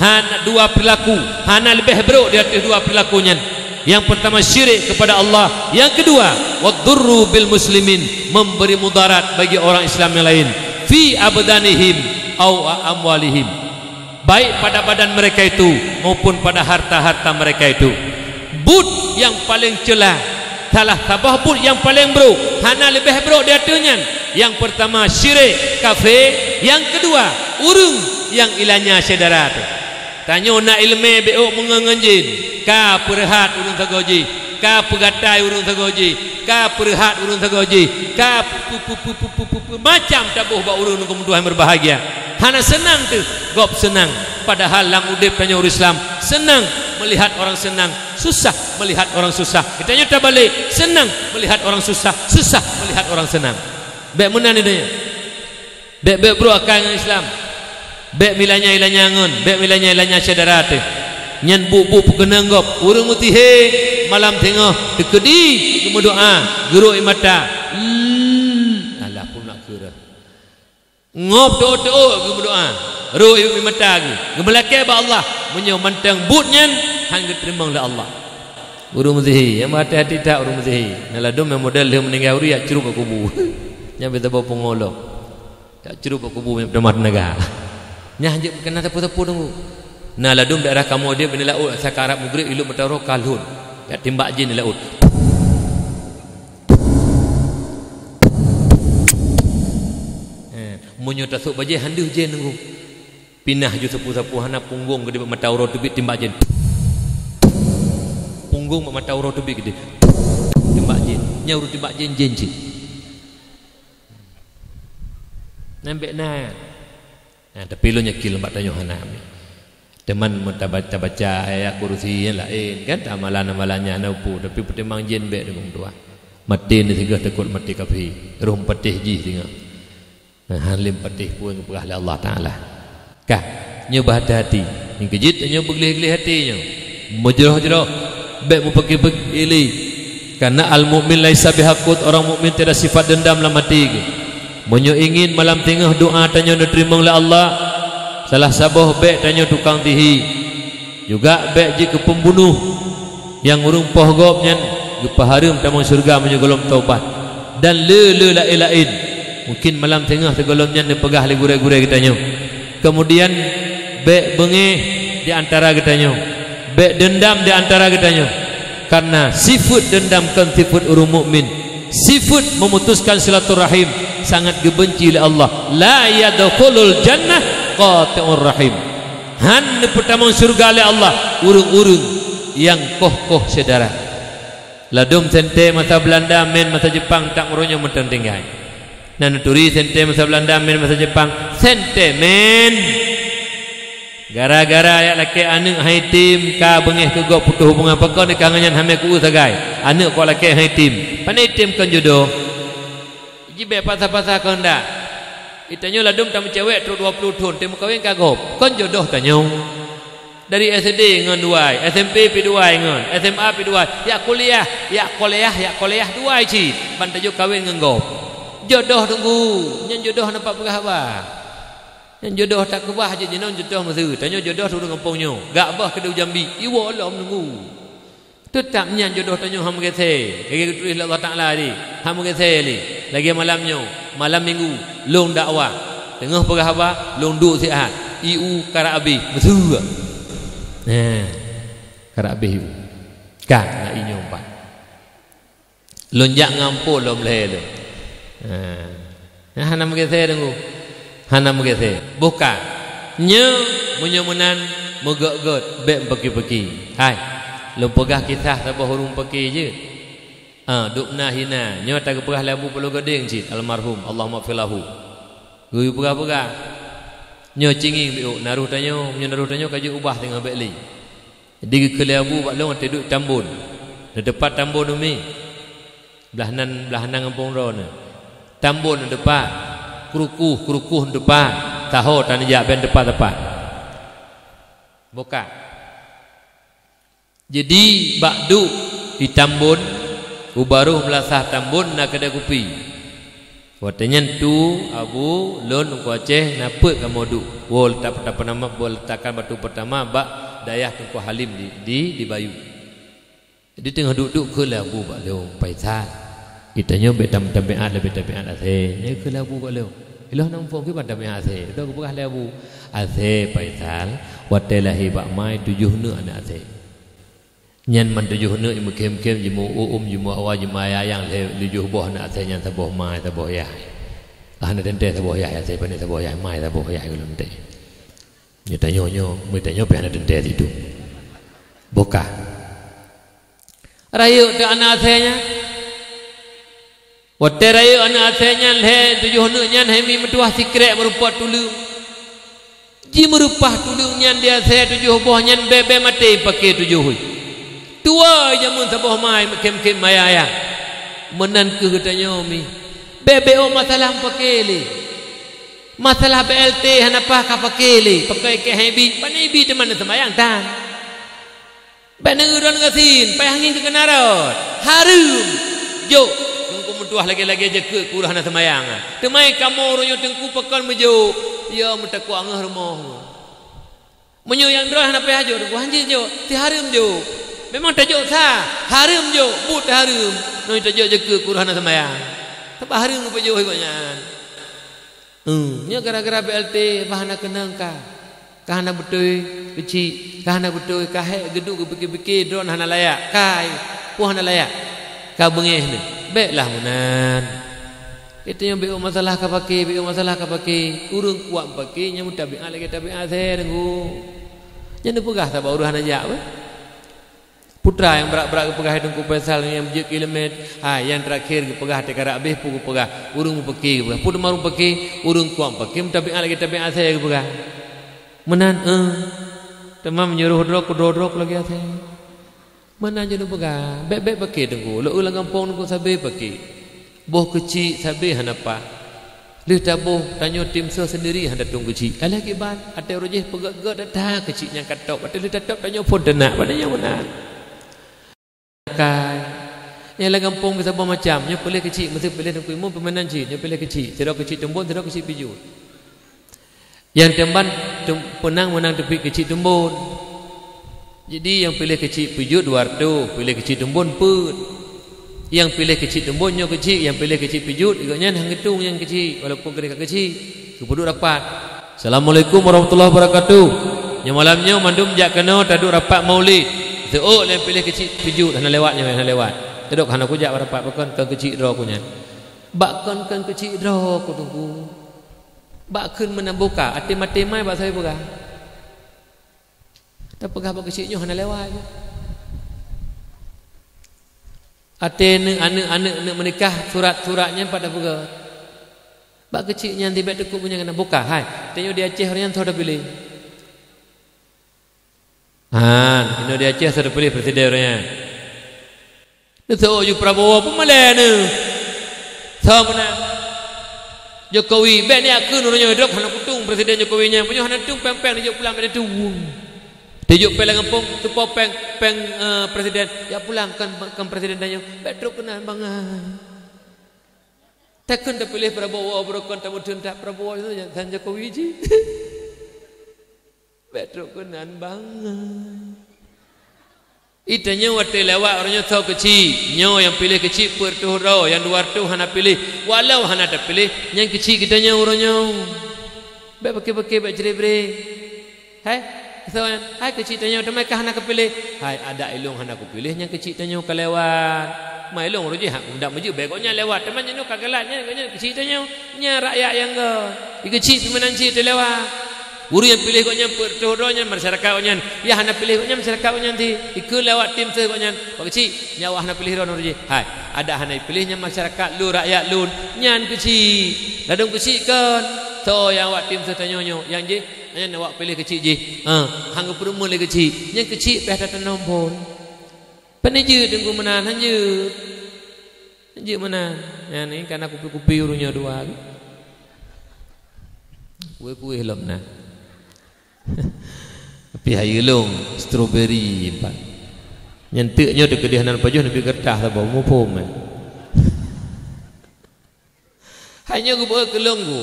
Hana dua peurlaku, hana leubeh brok di ateueh dua peurlaku nyan. Nyang peurtama syirik keupada Allah, nyang keudua wa dhurru bil muslimin, memberi mudarat bagi orang Islam nyang laén, fi abdanihim au amwalihim, baik pada badan mereka itu maupun pada harta-harta mereka itu. Buet nyang paleng ceula, salah saboh buet nyang paleng brok, hana leubeh brok di ateueh nyan. Nyang peurtama syirik, kafé, nyang keudua ureuëng nyang ilanya syedara teuh. Tanyoe na iéleumé bék ôk meungon ngon jén, ka peureuhat ureuëng sagoe jih, ka peugatai ureuëng sagoe jih, ka peureuhat ureuëng sagoe jih, ka pu-, pu-, pu-, macam taboh bak ureuëng nyang keumudiah nyang berbahagia. Hana seunang teuh, gob seunang. Padahal lam udeb tanyoe ureuëng Islam, seunang meulihat orang seunang, susah meulihat orang susah. Geutanyoe tabalek, seunang meulihat orang susah, susah meulihat orang seunang. Bék meunan di donya. Bék, bék brok akai ngon Islam. Bék meulanya-ilanya ngon, bék meulanya-ilanya syedara teuh. Nyan buet-buet peukeunong gob. Ureuëng meutihé malam teungoh teukeudi geumeudoá, geurok ie mata. Lhh, alah pun nak keurah. Ngob teuôt-teuôt geumeudoá, rok ie mata geuh. Geumeulakée bak Allah, meunyoe mantong buet nyan han geuteurimong lé Allah. Ureuëng meusihé, nyang hati-hati that ureuëng meusihé. Na ladôm nyang model lheueh meuninggai ureuëng jak crôb bak kubu. Nyan bit saboh pungo lom. Jak crôb bak kubu meutamah teunaga. Nyan hanjeuet keunan sapeue-sapeue teungku. Na ladôm daerah kamoe dia bak laôt, sakarat mugreb ilop mata uroe ka lhôn. Jak timbak jén di laôt. Eh, meunyoe tasôk bajée han deuh jén teungku. Pinah ju sapeue-sapeue hana punggong geude bak mata uroe teubiet timbak jén. Punggong bak mata uroe teubiet geude. Timbak jén. Nyan ureuëng timbak jén, jén cit. Nyan bék na. Nah, tapi lôn yakin lôn bak tanyoe hana. Teuma meutabaca ayat kursi nyang laén kan, amalan-amalan nyan hana peue, tapi peutimang jén bék deungon tuha. Maté ni sigoe takot maté kafé, roh patéh jih singoh. Nah, han lé patéh peue nyang geupeugah lé Allah Taala. Kah, nyoe beuhati-hati. Nyang keujeuet nyoe beugleh-gleh até nyoe. Meujroh-jroh, bék meupaké-paké lé. Karena al-mukmin laisa bihaqud, orang mukmin tiada sifat dendam lam até geuh. Meunyoe ingin malam teungoh doa tanyoe neuteurimong lé Allah, salah saboh bék tanyoe tukang sihé. Juga bék jeuet keu peumbunoh nyang ureuëng poh gob nyan geupeuhareuem tamong syeuruga meunyoe gohlom taubat. Dan le-le laén-laén, mungkin malam teungoh sigohlom nyan neupeugah lé gurée-gurée geutanyoe. Kemudian, bék beungéh di antara geutanyoe, bék deundam di antara geutanyoe. Karena sifeuet deundam kon sifeuet ureuëng mukmin. Sifeuet memutuskan silaturahim sangat geubenci lé Allah. La yadkhulul jannah qati'ur rahim. Han neupeutamong syeuruga lé Allah ureuëng-ureuëng nyang koh-koh syedara. Ladôm sente masa Beulanda, mén masa Jeupang, tak meuronyong mantong tinggai. Na neuturi sente masa Beulanda, mén masa Jeupang, sente mén. Gara-gara jak lakée aneuëk han item, ka beungéh keu gob putôh hubungan, pakon ka ngon nyan hamé keu sagai. Aneuëk kok lakée han item, pane item kon jodoh. Jibée pasa-pasa keuheundak. Geutanyoe ladôm tameucewek trok dua ploh thon, teumeukawén ka gob. Kon jodoh tanyoe. Dari S D ngon duai, S M P pi duai ngon, S M A pi duai, jak kuliah, jak kuliah, jak kuliah duai cit, ban tajok kawén ngon gob. Jodoh teungku, nyan jodoh hana pat peugah haba. Nyan jodoh tak keubah jih jinoe jodoh meuseu. Tanyoe jodoh ureuëng gampông nyoe. Gak boh keudeh Jambi, iwoe lom teungku. Teutap nyan jodoh tanyoe hana meugeusé. Lagée geutuléh lé Allah Taala di, hana meugeusé lé. Lagée malam nyoe, malam minggu, lôn dakwah. Teungoh peugah haba, lôn duek siat. I u karab abéh, meuseu. Nah, karab abéh i u. Kan, na i nyoe pat. Lôn jak ngon amphon lom lhée lôn. Nah. Nah, hana meugeusé teungku. Hana meugeusé. Boh ka. Nyoe, meunyoe meunan, meugét-gét, bék meupeuki-peuki. Hai, lôn peugah kisah saboh ureuëng paké jeuet. Ah, duek na hina. Nyoe tageupeugah lé Abu Pulo Gadeng cit, almarhum, Allahumma ghfir lahu. Geuyue peugah-peugah. Nyoe cinging biôk, naroh tanyoe, meunyoe naroh tanyoe ka jeuet ubah teungoh bék lé. Jadi geukheun lé Abu bak lôn watée duek Tambon. Neuteupat Tambon umi. Blaih nan, blaih nan gampông droeneuh. Tambon neuteupat, krukuh, krukuh neuteupat, taho taneujak bék neuteupat-teupat. Boh ka. Jadi, bak duek di Tambon, u barôh meulasah Tambon na keudée kupi. Watée nyan tu, Abu, lôn Teungku Aceh na peuet kamoe duek. Woe leutakan batu pertama bak dayah Teungku Halim di, di, di Bayu. Jadi teungoh duek-duek kheun lé Abu bak lôn, "Faisal, geutanyoe bék tam-, tabiat leubeh tabiat asée." Nyan kheun lé Abu bak lôn. Ilôn hana muphom kiban tabiat asée. Lôn geupeugah lé Abu, "Asée Faisal, watée lahé bak ma tujoh neuk aneuëk asée. Nyan man tujoh neuk meukhém-khém jimu uem, jimu awa, jimu ayang lhée tujoh boh aneuëk asée nyan saboh ma, saboh yah. Hana teuntée saboh yah asée, pane saboh yah ma, saboh yah ulôn teuntée." Nyoe tanyoe nyoe, meutanyoe pih hana teuntée situ. Boh ka. Rayeuk teuh aneuëk asée nyan. Watée rayeuk aneuëk asée nyan lhée tujoh neuk nyan hai mi meutuwah sikrek meurumpok tuleueng. Jimeureupah tuleueng nyan di asée tujoh boh nyan bée-bée maté paké tujoh hui. Tuwoe jameun saboh ma meukhém-khém maya-aya. Meunan kheueh geutanyoe mi. Bée-bée ôk masalah paké lé. Masalah B L T hana paih ka paké lé, paké keu hai bi, pane bi teuma neuseumayang tan. Bék neueu droe gasien, paih angén keu keunarot. Hareuem! Jok! Teungku meutuwah lagée-lagée jakeuet keu ureuëng hana seumayang. Teuma kamoe uroe nyoe teungku pakon meujok, ya meutakwa ngeuh rumoh. Meunyoe nyang droe hana payah jok, teungku han jijok, si hareuem jok. Memang tajok sa, hareuem jok, buet hareuem. Nyoe tajok jeukeue keu ureueng hana seumayang. Sabab hareuem geupeujok gobnyan. Hmm, nyoe gara-gara B L T bah hana keunong ka. Ka hana beutôi keuchik, ka hana beutôi, ka hék geuduek geupike-pike droeneuh hana layak. Kai, peue hana layak? Ka beungéh neuh. Bék lah meunan. Geutanyoe bék masalah ka pake, bék masalah ka pake. Ureueng kuat pake, nyang meutabiat lagèe tabiat asèe, Teungku. Nyan neupeugah sabab ureueng hana jak beh. Putra nyang brat-brat geupeugah Teungku Faisal nyang jeuet kilomet, hai nyang terakhir geupeugah teuka rab abéh peue geupeugah, ureueng meupeuke geupeugah. Peue teuma ureueng peuke, ureueng kuat peuke meutabiat lagèe tabiat asèe geupeugah. Meunan, eh. Teuma meunyoe roh droe keudroe-droe lagèe asèe. Meunan jeuet neupeugah, bèk-bèk peuke Teungku, lôn lam gampông Teungku sabé peuke. Boh keuchik sabé hana paih. Lheueh taboh, tanyoe tim seuh seundiri hana tueng keuchik. Alah kiban, até uroe jih peugét-gét that keuchik nyang ka top. Até lheueh tatop tanyoe phon teunak, padahai nyan meunan. Kai. Nyang lam gampông saboh macam, nyoe piléh keuchik, meuseu piléh Teungku Imum peuminan cit, nyoe piléh keuchik. Sidroe keuchik Tumbon, sidroe keuchik Pijuet. Nyang teumban tem-, peunang meunang teubiet keuchik Tumbon. Jadi, nyang piléh keuchik Pijuet dua reutôh, piléh keuchik Tumbon peuet. Nyang piléh keuchik Tumbon nyoe keuchik, nyang piléh keuchik Pijuet, gobnyan han geutueng nyang keuchik, walaupun keudeh ka keuchik. Geupeuduek rapat. "Assalamualaikum warahmatullahi wabarakatuh. Nyoe malam nyoe mandum jak keunoe taduek rapat maulid. Seuôt lé nyang piléh keuchik Pijuet, hana lewat nyoe, hana lewat. Tadok hana kujak rapat, pakon kon keuchik droe ku nyan." Bak kon-kon keuchik droe ku Teungku. Bak kheun meunan boh ka, até maté mai bak sabe peugah. Tapeugah bak keuchik nyoe hana lewat. Até aneuk, aneuk, aneuk, aneuk meunikah, surat-surat nyan pat tapeugah. Bak keuchik nyan tibet teukuk meunyan keunan boh ka, hai. Tanyoe di Aceh ureueng nyan soe tapiléh. Han, inoe di Aceh soe tapiléh presiden ureueng nyan. Neuseuôt ju Prabowo peumalèe neuh. Soe meunan? Jokowi. Bèk neujak kheun uroe nyoe, droe hana kutueng presiden Jokowi nyan. Meunyoe hana tueng péng-péng neujok pulang bèk neuteueng. Teujok péng lam gampông, teupeue péng, péng, eh, presiden. Jak pulang kon, kon presiden tanyoe. Bèk trok keunan bangai. Takheun tapiléh Prabowo, beurokon tameutheun that Prabowo nyan, dan Jokowi jih. Bèk trok keunan bangai. Geutanyoe watèe lewat uroe nyoe soe keuchik, nyoe nyang piléh keuchik peuet reutôh droe, nyang dua reutôh hana piléh. Walau hana tapiléh, nyan keuchik geutanyoe uroe nyoe. Bèk peuke-peuke, bèk cre-bre. Hai, soe nyan? Hai keuchik tanyoe, teuma ka hana kupiléh. Hai, adak ilôn hana kupiléh, nyan keuchik tanyoe ka lewat. Ma ilôn uroe jih hak muda meujeuet bèk gobnyan lewat, teuma nyan ka galak nyan, gobnyan keuchik tanyoe. Nyan rakyat nyang göt. Di keuchik peuminan cit teulewat. Ureueng nyang piléh gobnyan peuet reutôh droe nyan masyarakat gobnyan. Nyang hana piléh gobnyan masyarakat gobnyan cit. Ikheun lé awak tim seuh gobnyan. Pak keuchik, nyan awak hana piléh droeneuh jih. Hai, adak hana piléh nyan masyarakat lôn, rakyat lôn. Nyan keuchik. Ladôm keuchik kon. Soe nyang awak tim seuh tanyoe nyoe? Nyang jih, nyan awak piléh keuchik jih. Ha, han geupeurumeun lé keuchik. Nyan keuchik payah tatanom phon. Pane jeuet Teungku meunan, han jeuet. Jeuet meunan. Nyan ni kana kupi-kupi ureueng nyoe dua. Kueh-kueh lom na. Tapi hai lôn, strawberry pat. Nyan teuk nyoe teukeudeh nan pajoh neubi keureutah saboh muphom, eh. Hai nyoe geubeuet keu lôn ku.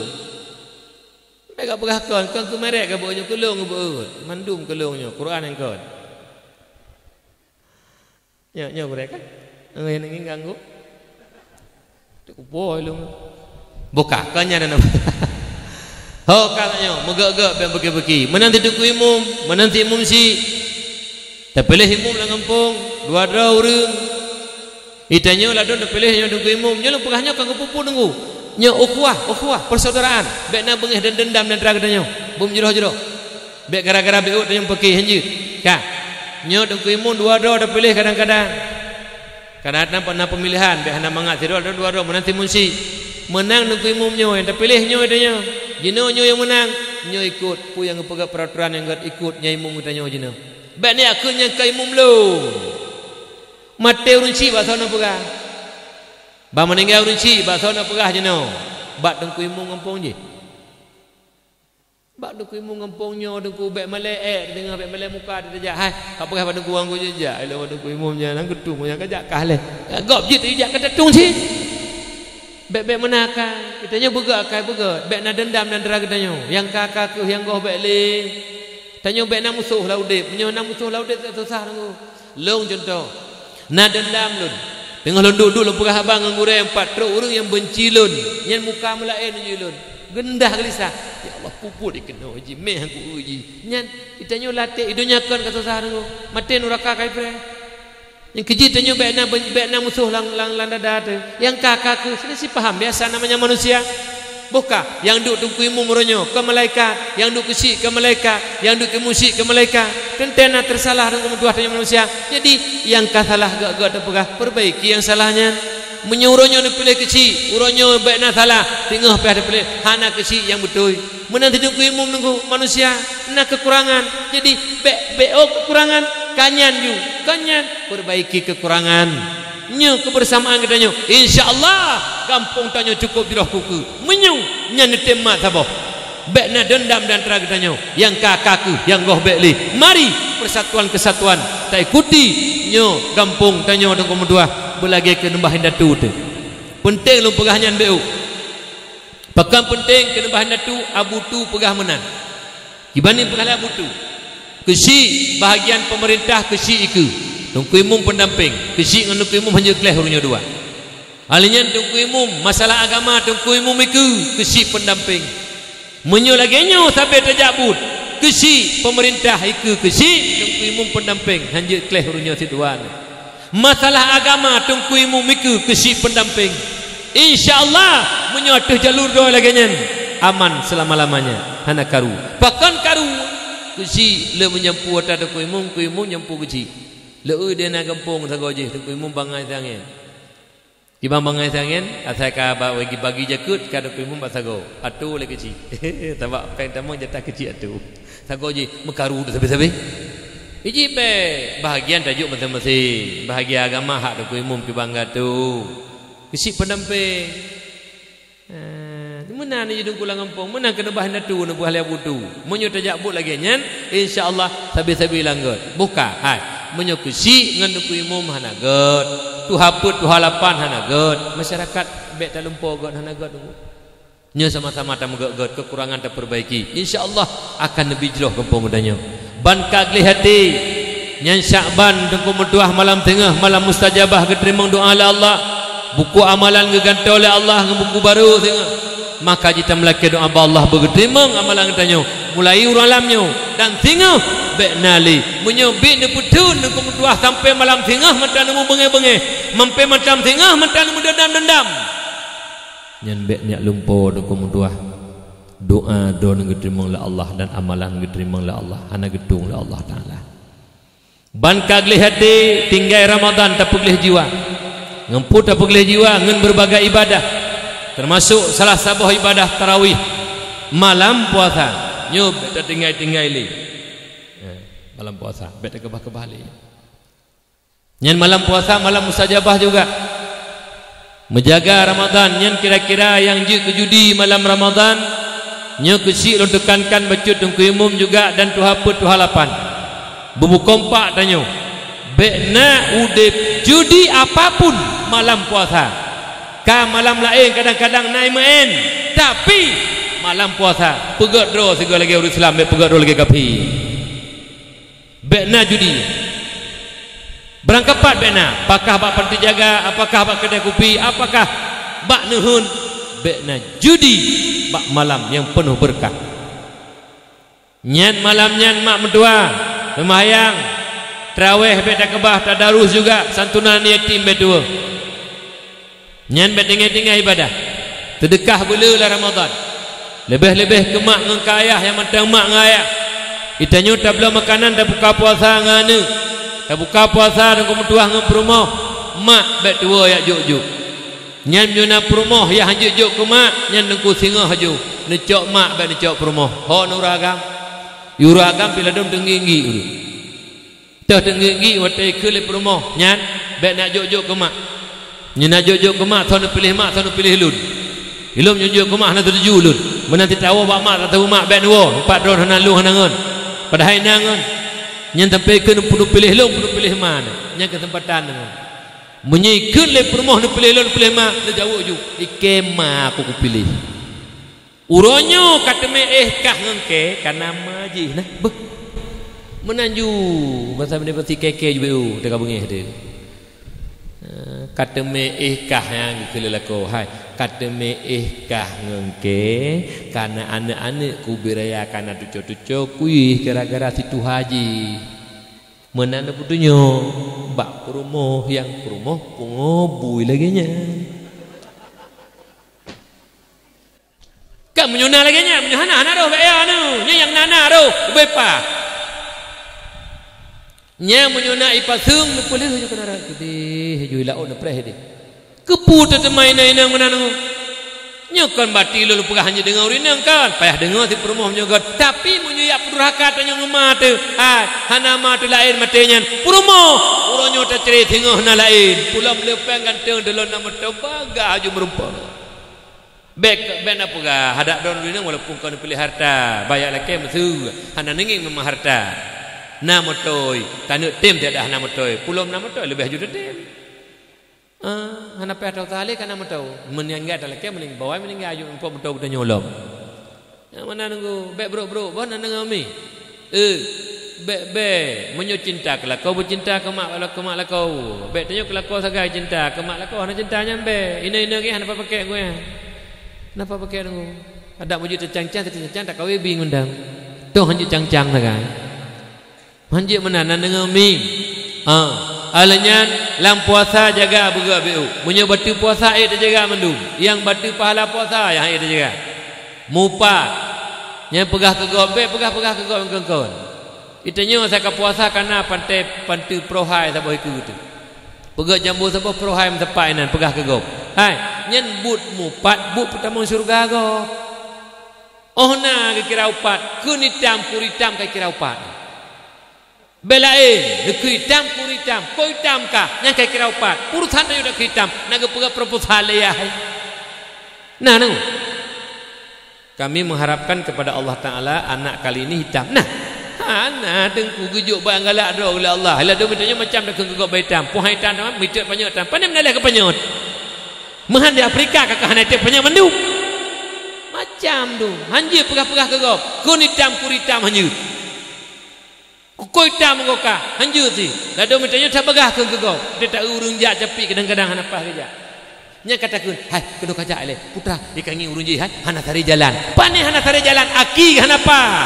Bèk ka peugah kon, kon keu merek ka beuet nyoe, keu lôn geubeuet. Mandum keu lôn nyoe, Quran nyang kon. Nyoe, nyoe gurèe kan? Nyoe nyang ganggu. Teuk kupoh ilong. Buka, kon nyan na. Ho ka nyoe, meugèk-gèk bèk beuki-beuki. Meunan si teungku imum, meunan si imum si. Tapiléh imum lam gampông, dua droe ureueng. Geutanyoe ladôm tapiléh nyoe teungku imum. Nyoe lôn peugah nyoe kon keu peue-peue teungku. Nyoe ukhuwah, ukhuwah, persaudaraan. Bèk na beungèh dan dendam di antara geutanyoe. Beumeujroh-jroh. Bèk gara-gara beuet tanyoe peuki hanjeuet. Ka. Nyoe teungku imum dua droe tapiléh kadang-kadang. Kadang-kadang na peumiléhan, bèk hana mangat sidroe, dua droe, meunan si munsi. Meunang teungku imum nyoe, nyang tapiléh nyoe tanyoe. Jinoe nyoe nyang meunang, nyoe ikot peue nyang geupeugah peuraturan nyang gèt ikot nyan imum geutanyoe jinoe. Bèk neujak kheun nyang ka imum lôn. Maté ureueng chik bak soe neupeugah. Ban meuninggai ureueng chik bak soe neupeugah jinoe. Bak teungku imum gampông jih. Bak teungku imum gampông nyoe, teungku bèk malèe èk, teungoh bèk malèe muka teuh jak. Hai, ka peugah bak teungku, "Wan ku jijak." Ilong bak teungku imum nyan, "Nang keutueng nyang ka jak kah lé." Gob jeuet jijak ka tatong cit. Bèk-bèk meunan akai. Geutanyoe beugèt akai beugèt. Bèk na dendam di antara geutanyoe. Nyang ka-ka keuh nyang goh bèk lé. Tanyoe bèk na musoh lam udép. Meunyoe na musoh lam udép, susah teungku. Lôn cuntoh, na deundam lôn. Teungoh lôn duek-duek lôn peugah haba ngon gurée, pat trok ureuëng nyang beunci lôn, nyan muka meulaén jih lôn. Geundah geulisah. Ya Allah, peue-peue dikeunoe jih, méh ku jih. Nyan, geutanyoe latée i donya kon ka susah teungku. Maté nuraka ka ipreh. Nyang keujih tanyoe bék na, bék na musoh lam, lam, lam dada teuh. Nyang ka, ka keuh, sini si paham, biasa namanya manusia. Boh ka, nyang duek Teungku Imum uroe nyoe, keu malaikat, nyang duek keuchik keu malaikat, nyang duek keu musyik keu malaikat. Teuntée na teusalah Teungku meutuah tanyoe manusia. Jadi, nyang ka salah gét-gét teupeugah, perbaiki nyang salah nyan. Meunyoe uroe nyoe neupiléh keuchik, uroe nyoe bék na salah, teungoh pih neupiléh, hana keuchik nyang beutôi. Meunan Teungku Imum Teungku manusia na kekurangan. Jadi, bék, bék oh kekurangan, ka nyan ju, ka nyan, perbaiki kekurangan. Nyoe kebersamaan geutanyoe. Insya Allah, gampông tanyoe cukup jroh keu keue. Meunyoe nyan neutem mat saboh. Bék na deundam di antara geutanyoe. Nyang ka, ka keuh, nyang goh bék lé. Mari, persatuan kesatuan taikuti. Nyoe gampông tanyoe Teungku meutuah beulagée keu neumbah indatu teuh. Peunteng lôn peugah nyan bék. Pakon peunteng keuneubah indatu, Abu Tu peugah meunan. Kiban peugah lé Abu Tu. Keuchik bahagian peumeurintah keuchik ikeue, Teungku Imum peundampéng, keuchik ngon Teungku Imum hanjeuet kléh uroe nyoe dua. Alheuh nyan Teungku Imum, masalah agama Teungku Imum ikeue, keuchik peundampéng. Meunyoe lagée nyoe sabe tajak buet, keuchik peumeurintah ikeue keuchik, Teungku Imum peundampéng, hanjeuet kléh uroe nyoe sidua. Masalah agama Teungku Imum ikeue keuchik peundampéng. Insya Allah, meunyoe ateueh jalur droe lagée nyan, aman seulama-lamanya, hana karu. Pakon karu? Keuchik le meunyampue ata Teungku Imum, Teungku Imum nyampue keuchik. Le ui di na gampông sagoe jih, Teungku Imum bangai siangén. Kiban bangai siangén, asai ka ba-, bagi, bagi jakeuet, ka Teungku Imum bak sagoe. Atô lé keuchik. Sabab péng tamong jatah keuchik atô. Sagoe jih meukaru sabe-sabe. Iji bék bahagian tajok maséng-maséng. Bahagian agama hak Teungku Imum kiban gatu. Keuchik peundampéng. Eh, meunan jih Teungku lam gampông, meunan keuneubah indatu neupeugah lé Abu Tu. Meunyoe tajak buet lagée nyan, insya Allah sabe-sabe lam gét. Boh ka, hai. Meunyoe keuchik ngon Teungku Imum hana gét. Tuha peuet, tuha lapan hana gét. Masyarakat bék talumpo gét hana gét. Nyoe sama-sama tameugét-gét, kekurangan taperbaiki. Insya Allah akan neubi jroh gampông geutanyoe. Ban ka gleh até, nyan Syakban Teungku meutuah malam teungoh, malam mustajabah geuteurimong doa lé Allah. Buku amalan geugantoe lé Allah ngon buku barô teungoh. Maka jih tameulakée doa bak Allah beugeuteurimong amalan geutanyoe. Mulai uroe malam nyoe dan singoh bék na lé. Meunyoe bit neupeutheun Teungku meutuah sampoe malam singoh mata neumubeungéh-beungéh, sampoe malam singoh mata neumudeundam-deundam. Nyan bék nyak lumpo Teungku meutuah. Doa droeneuh geuteurimong lé Allah dan amalan geuteurimong lé Allah, hana geutueng lé Allah Taala. Ban ka gleh até tinggai Ramadan tapeugleh jiwa. Ngon peue tapeugleh jiwa? Ngon beureubagai ibadah, teumasok salah saboh ibadah tarawih malam puasa. Nyoe bék tatinggai-tinggai lé. Eh, malam puasa bék takeubah-keubah lé. Nyan malam puasa, malam mustajabah juga. Meujaga Ramadan, nyan kira-kira nyang jeuet keu judi malam Ramadan, nyoe keuchik lôn teukankan bacut Teungku Imum juga dan tuha peuet tuha lapan. Beubukompak tanyoe. Bék na udeb judi apapun malam puasa. Ka malam laén kadang-kadang na imeu'en, tapi malam puasa peugét droe sigoe lagée ureuëng Islam, bék peugét droe lagée kafé. Bék na judi. Beurangkapat bék na, apakah bak panti jaga, apakah bak keudai kupi, apakah bak neuheun, bék na judi bak malam nyang peunoh beureukat. Nyan malam nyan mak meutuah, seumayang, trawéh bék takeubah, tadarus juga, santunan yatim bék tuwoe. Nyan bék tinggai-tinggai ibadah. Teudeukah beuleu lam Ramadan. Leubeh-leubeh keu mak ngon keu ayah nyang mantong mak ngon ayah. Geutanyoe tabloe makanan tabuka puasa ngon aneuëk. Tabuka puasa Teungku meutuah ngon peurumoh. Mak bék tuwoe jak jok-jok. Nyan meunyoe na peurumoh nyang hanjeuet jok keu mak, nyan Teungku singoh aju. Neucok mak bék neucok peurumoh. Ho nuragam. Ureuëng agam pih ladom teunggik-nggik ureuëng. Teuh teunggik-nggik watée keu lé peurumoh nyan, bék nak jok-jok keu mak. Nyoe nak jok-jok keu mak, soe neupiléh mak, soe neupiléh lôn. Ilôn nyang jok keu mak hana teutuju lôn. Meunan titawoe bak mak, tateupeu mak bék neuwoe, pat droe hana lôn hana ngon. Padahai na ngon. Nyan sampoe keu neupiléh lôn, neupiléh mak. Nyan keuseumpatan ngon. Meunyoe ikheun lé peurumoh neupiléh lôn, neupiléh mak, neujaweueb ju, ikei ma aku kupiléh. Uroe nyoe ka teumé éh kah ngon kée, ka na ma jih nah. Beuh. Meunan ju, basa bendera pasti kèe-kèe ju beu teuka beungéh teuh. Eh, ka teumé éh kah nyang geukheun lé lakoe, hai, ka teumé éh kah ngon kèe, ka na aneuk-aneuk kubri raya ka na tuco-tuco kuéh gara-gara si tuha jih. Meunan na peutunyok bak peurumoh nyang peurumoh pungo bui lagèe nyan. Kan meunyoe na lagèe nyan, meunyoe hana, hana roh bèk ya anu. Nyan nyang na, na roh, ubé pah. Nyan meunyoe na ipaseung, neupeuleuh ju keunaran keudeh, ju ilaôt neupreh deh. Keupeue teuteumai na inong meunan nyoe? Nyoe kon bati lôn peugah hana deungoe ureueng inong kon, payah deungoe si peurumoh meunyoe göt. Tapi meunyoe jak peudurhaka tanyoe ngon ma teuh, hai, hana ma teuh laén maté nyan. Peurumoh, uroe nyoe tacre singoh na laén. Pulom leupeng ganteng deulôn na meutoba gah aju meurumpok. Bèk, bèk na peugah, hadak droeneuh walaupun kon piléh harta, baya lakèe meusu, hana neungieng meumang harta. Na moto, taneuk tem tiada hana moto, pulom na moto leubeh ju tem. Ah, hana payah tau saleh kana moto. Meuninggai talakèe, meuning bawai meuninggai aju muphom moto geutanyoe lom. Nyang mana nunggu, bèk brok-brok, boh na deungoe mi. Eh, bèk, bèk. Meunyoe cinta keu lakoe, beucinta keu mak, keu mak lakoe. Bèk tanyoe keu lakoe sagai cinta, keu mak lakoe hana cinta nyan bèk. Inoe-inoe geuh hana pakai geuh. Hana pakai deungoe. Adak meujeuet teucang-cang, teucang-cang tak kawé bing undang. Toh hanjeuet cang-cang sagai. Hanjeuet meunan na deungoe mi. Ha, alah nyan lam puasa jaga beugöt beu. Meunyoe bateue puasa ék teujaga mandum. Nyang bateue pahala puasa nyang ék teujaga. Mupat. Nyang peugah keu gob, bèk peugah-peugah keu gob nyang kon-kon. Geutanyoe saka puasa kana pantai, panteue peurohai saboh ikeu teuh. Peugöt jambo saboh peurohai meusapat inan peugah keu gob. Hai, nyan buet mupat, buet peutamong syeuruga gob. Óh na geukira upat, kheun itam, kur itam ka kira upat. Bèk laén, neukheun itam, kur itam, kok itam ka, nyan ka kira upat. Urosan tanyoe dak keu itam, na geupeugah proposal lé yah. Nah, nah. Kami mengharapkan kepada Allah Taala anak kali ini hitam. Nah, hana teungku geujok bak galak droe lé Allah. Ladôm tanyoe macam dak keu gob itam, puhan itam, mitot panyöt tam. Pane meunaleh keu panyöt? Meuhan di Afrika ka, ka hana item panyöt mandum. Macam tu. Hanjeuet peugah-peugah keu gob. Kheun itam, kur itam hanjeuet. Kukoi itam gob ka, hanjeuet si. Ladôm tanyoe tapeugah kheun keu gob. Teuta ureueng jak capit kadang-kadang hana paih geujak. Nyan ka takheun, "Hai, keunoe ka jak ilèe. Putra, ikangi ureueng jih, hai, hana saré jalan." Pane hana saré jalan, aki hana paih.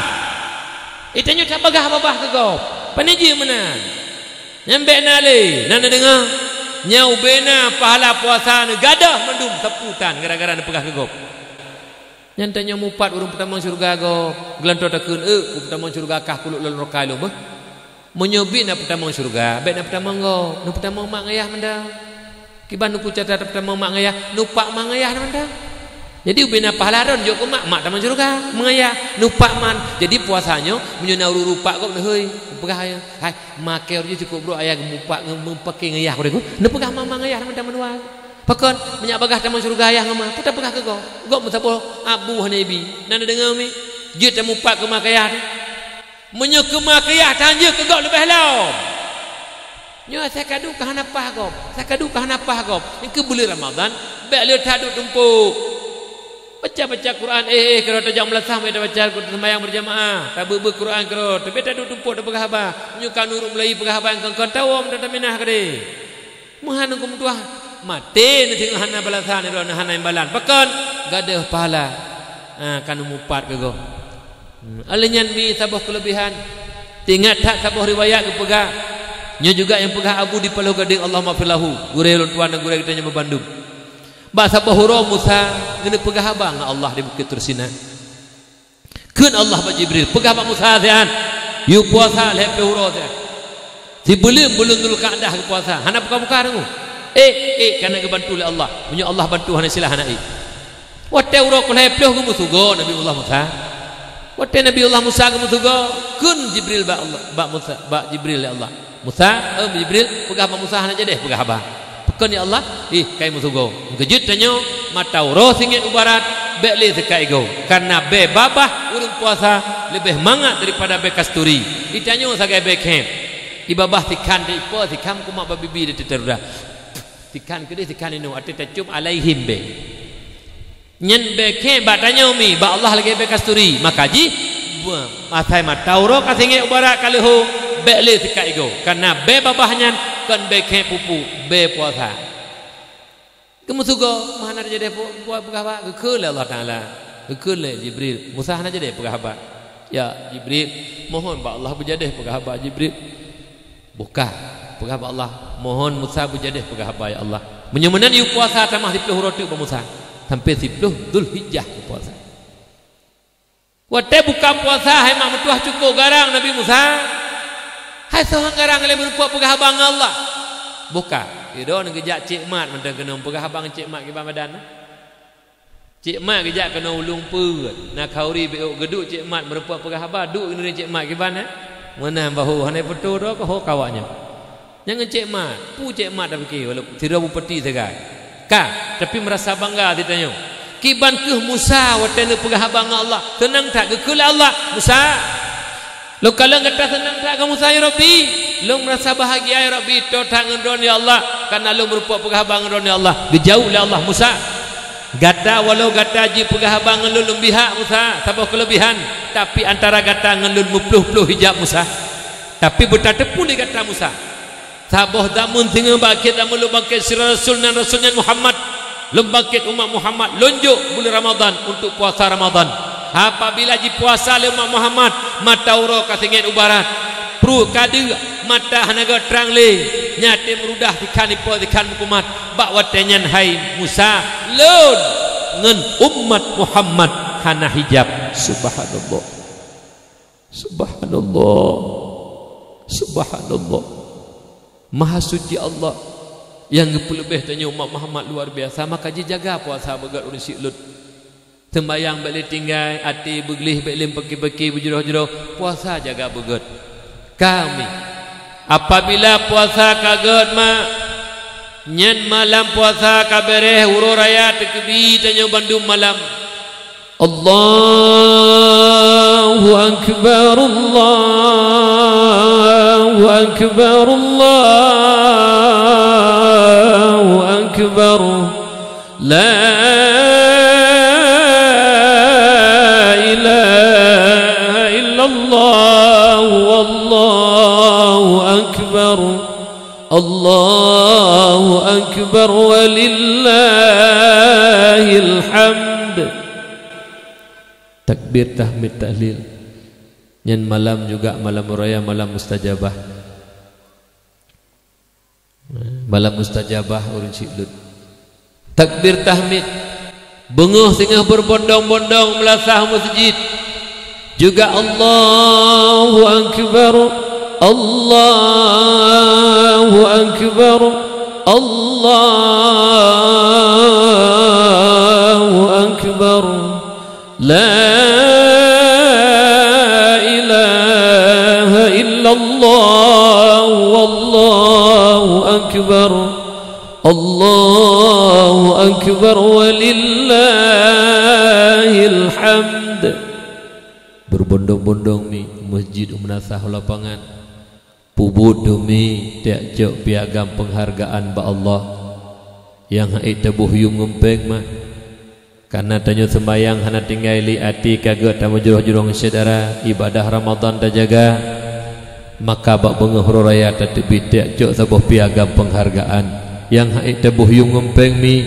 Geutanyoe tapeugah babah keu gob. Pane jeuet meunan. Nyan bèk na lé, na neudeungoe. Nyan ubé na pahala puasa neuh gadôh mandum sapeue tan gara-gara neupeugah keu gob. Nyan tanyoe mupat ureueng peutamong syeuruga gob, geulantoe takheun, "Eh, peutamong syeuruga kah kulok lôn rokai lôn beuh." Meunyoe bit na peutamong syeuruga, bèk na peutamong gob, neupeutamong mak ngayah mantong. Kiban nuku cata peutamong mak ngayah, nupak mak ngayah mantong. Jadi ubé na pahala droen jok keu mak, mak tamong syeuruga, meungayah, nupak man. Jadi puasa nyoe meunyoe na ureueng rupak gob neuhôi, peugah ayah, "Hai, makèe ureueng jih cukôp brôk ayah geumupak ngon meupakè ngayah ureueng ku." Neupeugah mak, mak ngayah mantong mandua. Pakon, meunyak bagaih tamong syeuruga ayah ngon ma, peue tapeugah keu gob? Gob meusaboh abu hana ibi. Na neudeungoe mi? Jeuet tamupat keu mak keu ayah teuh. Meunyoe keu mak keu ayah tan jeuet keu gob leubeh lom. Nyoe asai kadu ka hana paih gob, asai kadu ka hana paih gob. Nyan keuh buleuen Ramadhan, bèk le that duek tumpôk. Baca-baca Quran, eh, eh, keudroe tajak meulasah, meuet tabaca, taseumayang beurjamaah, tabeuet-beuet Quran keudroe, teubiet taduek tumpôk tapeugah haba. Meunyoe ka nurot meulayeue peugah haba nyang kon-kon, tawöm taminah keudeh. Meuhan keumeuntuah, maté neuh singoh hana balasan, droeneuh hana imbalan. Pakon? Gadôh pahala. Ha, ka neumupat keu gob. Hmm, alèh nyan mi saboh keuleubehan. Teuingat that saboh riwayat geupeugah, nyoe juga nyang peugah Abu di Paloh Gadeng, Allahummaghfir lahu, gurèe lôn tuan dan gurèe geutanyoe banmandum. Bak saboh uroe Musa geuneuk peugah haba ngon Allah di Bukét Tursina. Kheun Allah bak Jibril, "Peugah bak Musa siat, yue puasa lhèe ploh uroe siat. Sibuleuen buleuen Zulkaidah geupuasa, hana buka-buka deungoe. Ék, ék, ka na geubantu lé Allah. Meunyoe Allah bantu, hana silah hana ék." Watèe uroe keulhèe ploh geumeusugoe Nabiullah Musa. Watèe Nabiullah Musa geumeusugoe, kheun Jibril bak Allah, bak Musa, bak Jibril lé Allah. "Musa, eh, Jibril, peugah bak Musa hana jadeh peugah haba." "Pakon, ya Allah?" "Ih, kai meusugoe. Meungeujeuet tanyoe, mata uroe singiet u barat, bèk lé seukat igoe. Kareuna bèe babah ureueng puasa leubeh mangat daripada bèe kasturi. Di tanyoe sagai bèe khém. Di babah sikhan di ipo, sikhan kumat bak bibi di teuterudah. Sikhan keudeh, sikhan inoe, até tacôm alaihim bèe." Nyan bèe khém bak tanyoe mi, bak Allah lagèe bèe kasturi. Maka jih, Asai mata uroe ka singét u barat ka leuho, bék lé sikat igoe. Kareuna bée babah nyan kon bée kheueh pupu, bée puasa. Geumeusigoe, meuhana jadeh pu-, pu-, peugah haba, geukheun lé Allah Taala. Geukheun lé Jibril, "Musa hana jadeh peugah haba." "Ya Jibril, mohon bak Allah beujadeh peugah haba Jibril." "Bukan, peugah bak Allah, mohon Musa beujadeh peugah haba, ya Allah." Meunyoe meunan yue puasa tamah siplôh uroe teuk bak Musa, sampai siplôh Dzulhijjah yue puasa. Watée buka puasa, hai mak meutuah cukôp garang Nabi Musa. Hai soe han garang lé meureumpok peugah haba ngon Allah. Buka. Idon geujak cék mat mantong keunoe peugah haba ngon cék mat kiban badan. Cék mat geujak keunoe ulông peuet. Na khauri bék ôk geuduek cék mat meureumpok peugah haba, duek nuri cék mat kiban, eh. Meunan bahu hana peutoe droe keuh ho kawak nyoe. Nyang ngeucék mat, pu cék mat tapike, walau sidroe bupati sagai. Ka, tapi meurasa bangga sitanyoe. Kiban keuh Musa watée neupeugah haba ngon Allah, seunang that geukheun lé Allah, "Musa, lôn kalon gata seunang that ngon Musa, ya Rabbi. Lôn meurasa bahagia, ya Rabbi, toe that ngon droeneuh, ya Allah, kareuna lôn meureumpok peugah haba ngon droeneuh, ya Allah." Geujaweueb lé Allah, "Musa, gata walau gata jipeugah haba ngon lôn lôn bihak, Musa, saboh keuleubihan, tapi antara gata ngon lôn meuploh-ploh hijab, Musa." Tapi beutateupeue lé gata Musa, saboh zameun singoh bak akhé zameun lôn bangkét sidroe rasul, nan rasul nyan Muhammad. Lôn bangkét umat Muhammad, lôn jok buleuen Ramadhan untuk puasa Ramadhan. Apabila jipuasa lé umat Muhammad, mata uroe ka singét u barat, pruet ka deuk, mata hana geutrang lé, nyan até meurudah sikhan ipo sikhan meukumat. Bak watée nyan hai Musa, lôn ngon umat Muhammad hana hijab. Subhanallah. Subhanallah. Subhanallah. Maha suci Allah nyang geupeuleubeh tanyoe umat Muhammad luar biasa, maka jijaga puasa beugét ureuëng siklot. Seumbahyang bék lé tinggai, até beugleh bék lé peuki-peuki beujroh-jroh, puasa jaga beugét. Kami, apabila puasa ka gét mak, nyan malam puasa ka béréh, uroe raya teukeubi tanyoe bandum malam. Allahu Akbar, Allahu Akbar, Allahu Akbar. La ilaha illallah, wallahu akbar. Allahu Akbar walillahil hamd. Takbir, tahmid, tahlil. Nyan malam juga malam raya, malam mustajabah. Malam mustajabah ureuëng siklot. Takbir tahmid. Beungoh singoh berbondong-bondong meulasah meuseujid. Juga Allahu Akbar, Allahu Akbar, Allahu Akbar. La ilaha illallah, wallahu akbar. Allahu akbar walillahil hamd. Berbondong-bondong mi u masjid, u meunasah, u lapangan. Peubuet demi tiak cok piagam peunghargaan bak Allah nyang han ék taboh yuem ngon péng mah. Kareuna tanyoe seumayang hana tinggai lé até ka gét tameujroh-jroh syedara, ibadah Ramadhan tajaga, maka bak beungoh uroe raya tateubiet tiak cok saboh piagam peunghargaan nyang han ék taboh yuem ngon péng mi,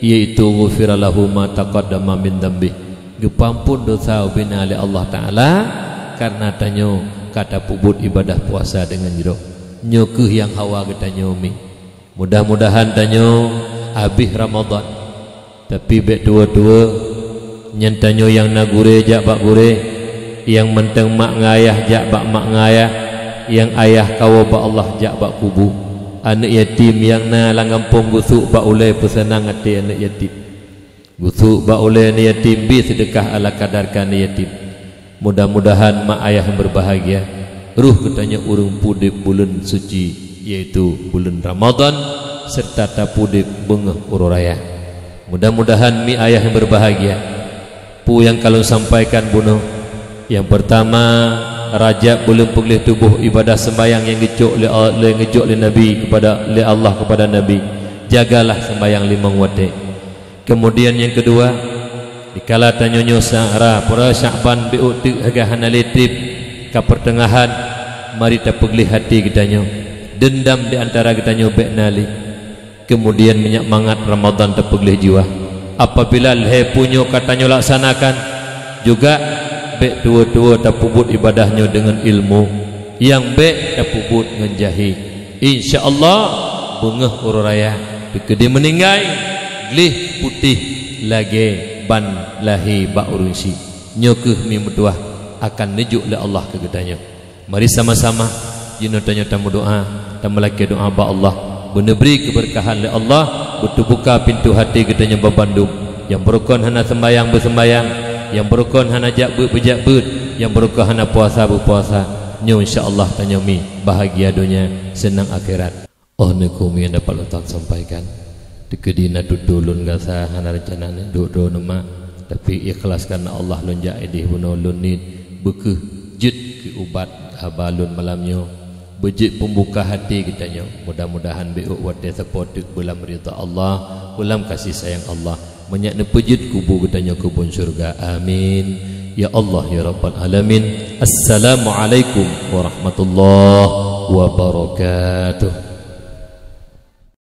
yaitu ghufira lahu ma taqaddama min dzambih, geupeuamphon dosa ubena lé Allah Taala kareuna tanyoe ka tapeubuet ibadah puasa deungon jroh. Nyoe kheueh nyang hawa geutanyoe mi. Mudah-mudahan tanyoe habéh Ramadhan, tapi bék tuwoe-tuwoe. Nyan tanyoe nyang na gurée jak bak gurée, nyang mantong mak ngon ayah jak bak mak ngon ayah, nyang ayah kawoe bak Allah jak bak kubu. Aneuëk yatim nyang na lam gampông gusôk bak ulée peuseunang até aneuëk yatim. Gusôk bak ulée aneuëk yatim, bi seudeukah ala kadar keu aneuëk yatim. Mudah-mudahan mak ayah nyang berbahagia, roh geutanyoe ureuëng peuudeb buleuen suci, yaitu buleuen Ramadhan, serta tapeuudeb beungoh uroe raya. Mudah-mudahan mi ayah nyang berbahagia, peue nyang ka lôn sampaikan bunoe. Nyang peurtama, Rajab buleuen peugléh tuboh ibadah seumbahyang nyang geucok lé, lé geujok lé Nabi kepada, lé Allah kepada Nabi. Jagalah seumbahyang limong watée. Kemudian nyang keudua, Dikala tanyoe nyoe sara pura Sya'ban bék teuk hana lé trép ka peuteungahan, mari tapeugleh até geutanyoe. Deundam di antara geutanyoe bék na lé. Keumudian meunyak mangat Ramadhan tapeugleh jiwa. Apabila lhée peue nyoe ka tanyoe laksanakan, juga bék tuwo-tuwo tapeubuet ibadah nyoe deungon ilmu, nyang bék tapeubuet ngon jahé. Insya Allah, beungoh uroe raya, teukeudi meuninggai, gleh putéh lagée ban lahé bak ureuëng syiek. Nyoe kheueh mi meutuah akan neujok lé Allah keu geutanyoe. Mari sama-sama jinoe tanyoe tameudoá, tameulakée doá bak Allah, beuneubri keubeurkahan lé Allah, beuteubuka pintoe até geutanyoe babandum. Nyang beurukon hana seumbayang beuseumbayang, nyang beurukon hana jak beuet beujak beuet, nyang beurukon hana puasa beupuasa. Nyoe insya Allah tanyoe mi bahagia donya, seunang akhirat. Oh neukumi nyang dapat lôn sampaikan. Teukeudi na tutoe lôn gasa hana reuncana neuk duek droe neumak, tapi ikhlas kareuna Allah lôn jak idéh bunoe lôn niet beukheueh jeuet keu ubat haba lôn malam nyoe. Beujeuet peumbuka até geutanyoe. Mudah-mudahan bék watée sapoe teuk beulam ridha Allah, beulam kasih sayang Allah. Meunyak neupeujeuet kubu geutanyoe keubon syurga. Amin. Ya Allah, ya Rabbal Alamin. Assalamualaikum warahmatullahi wabarakatuh.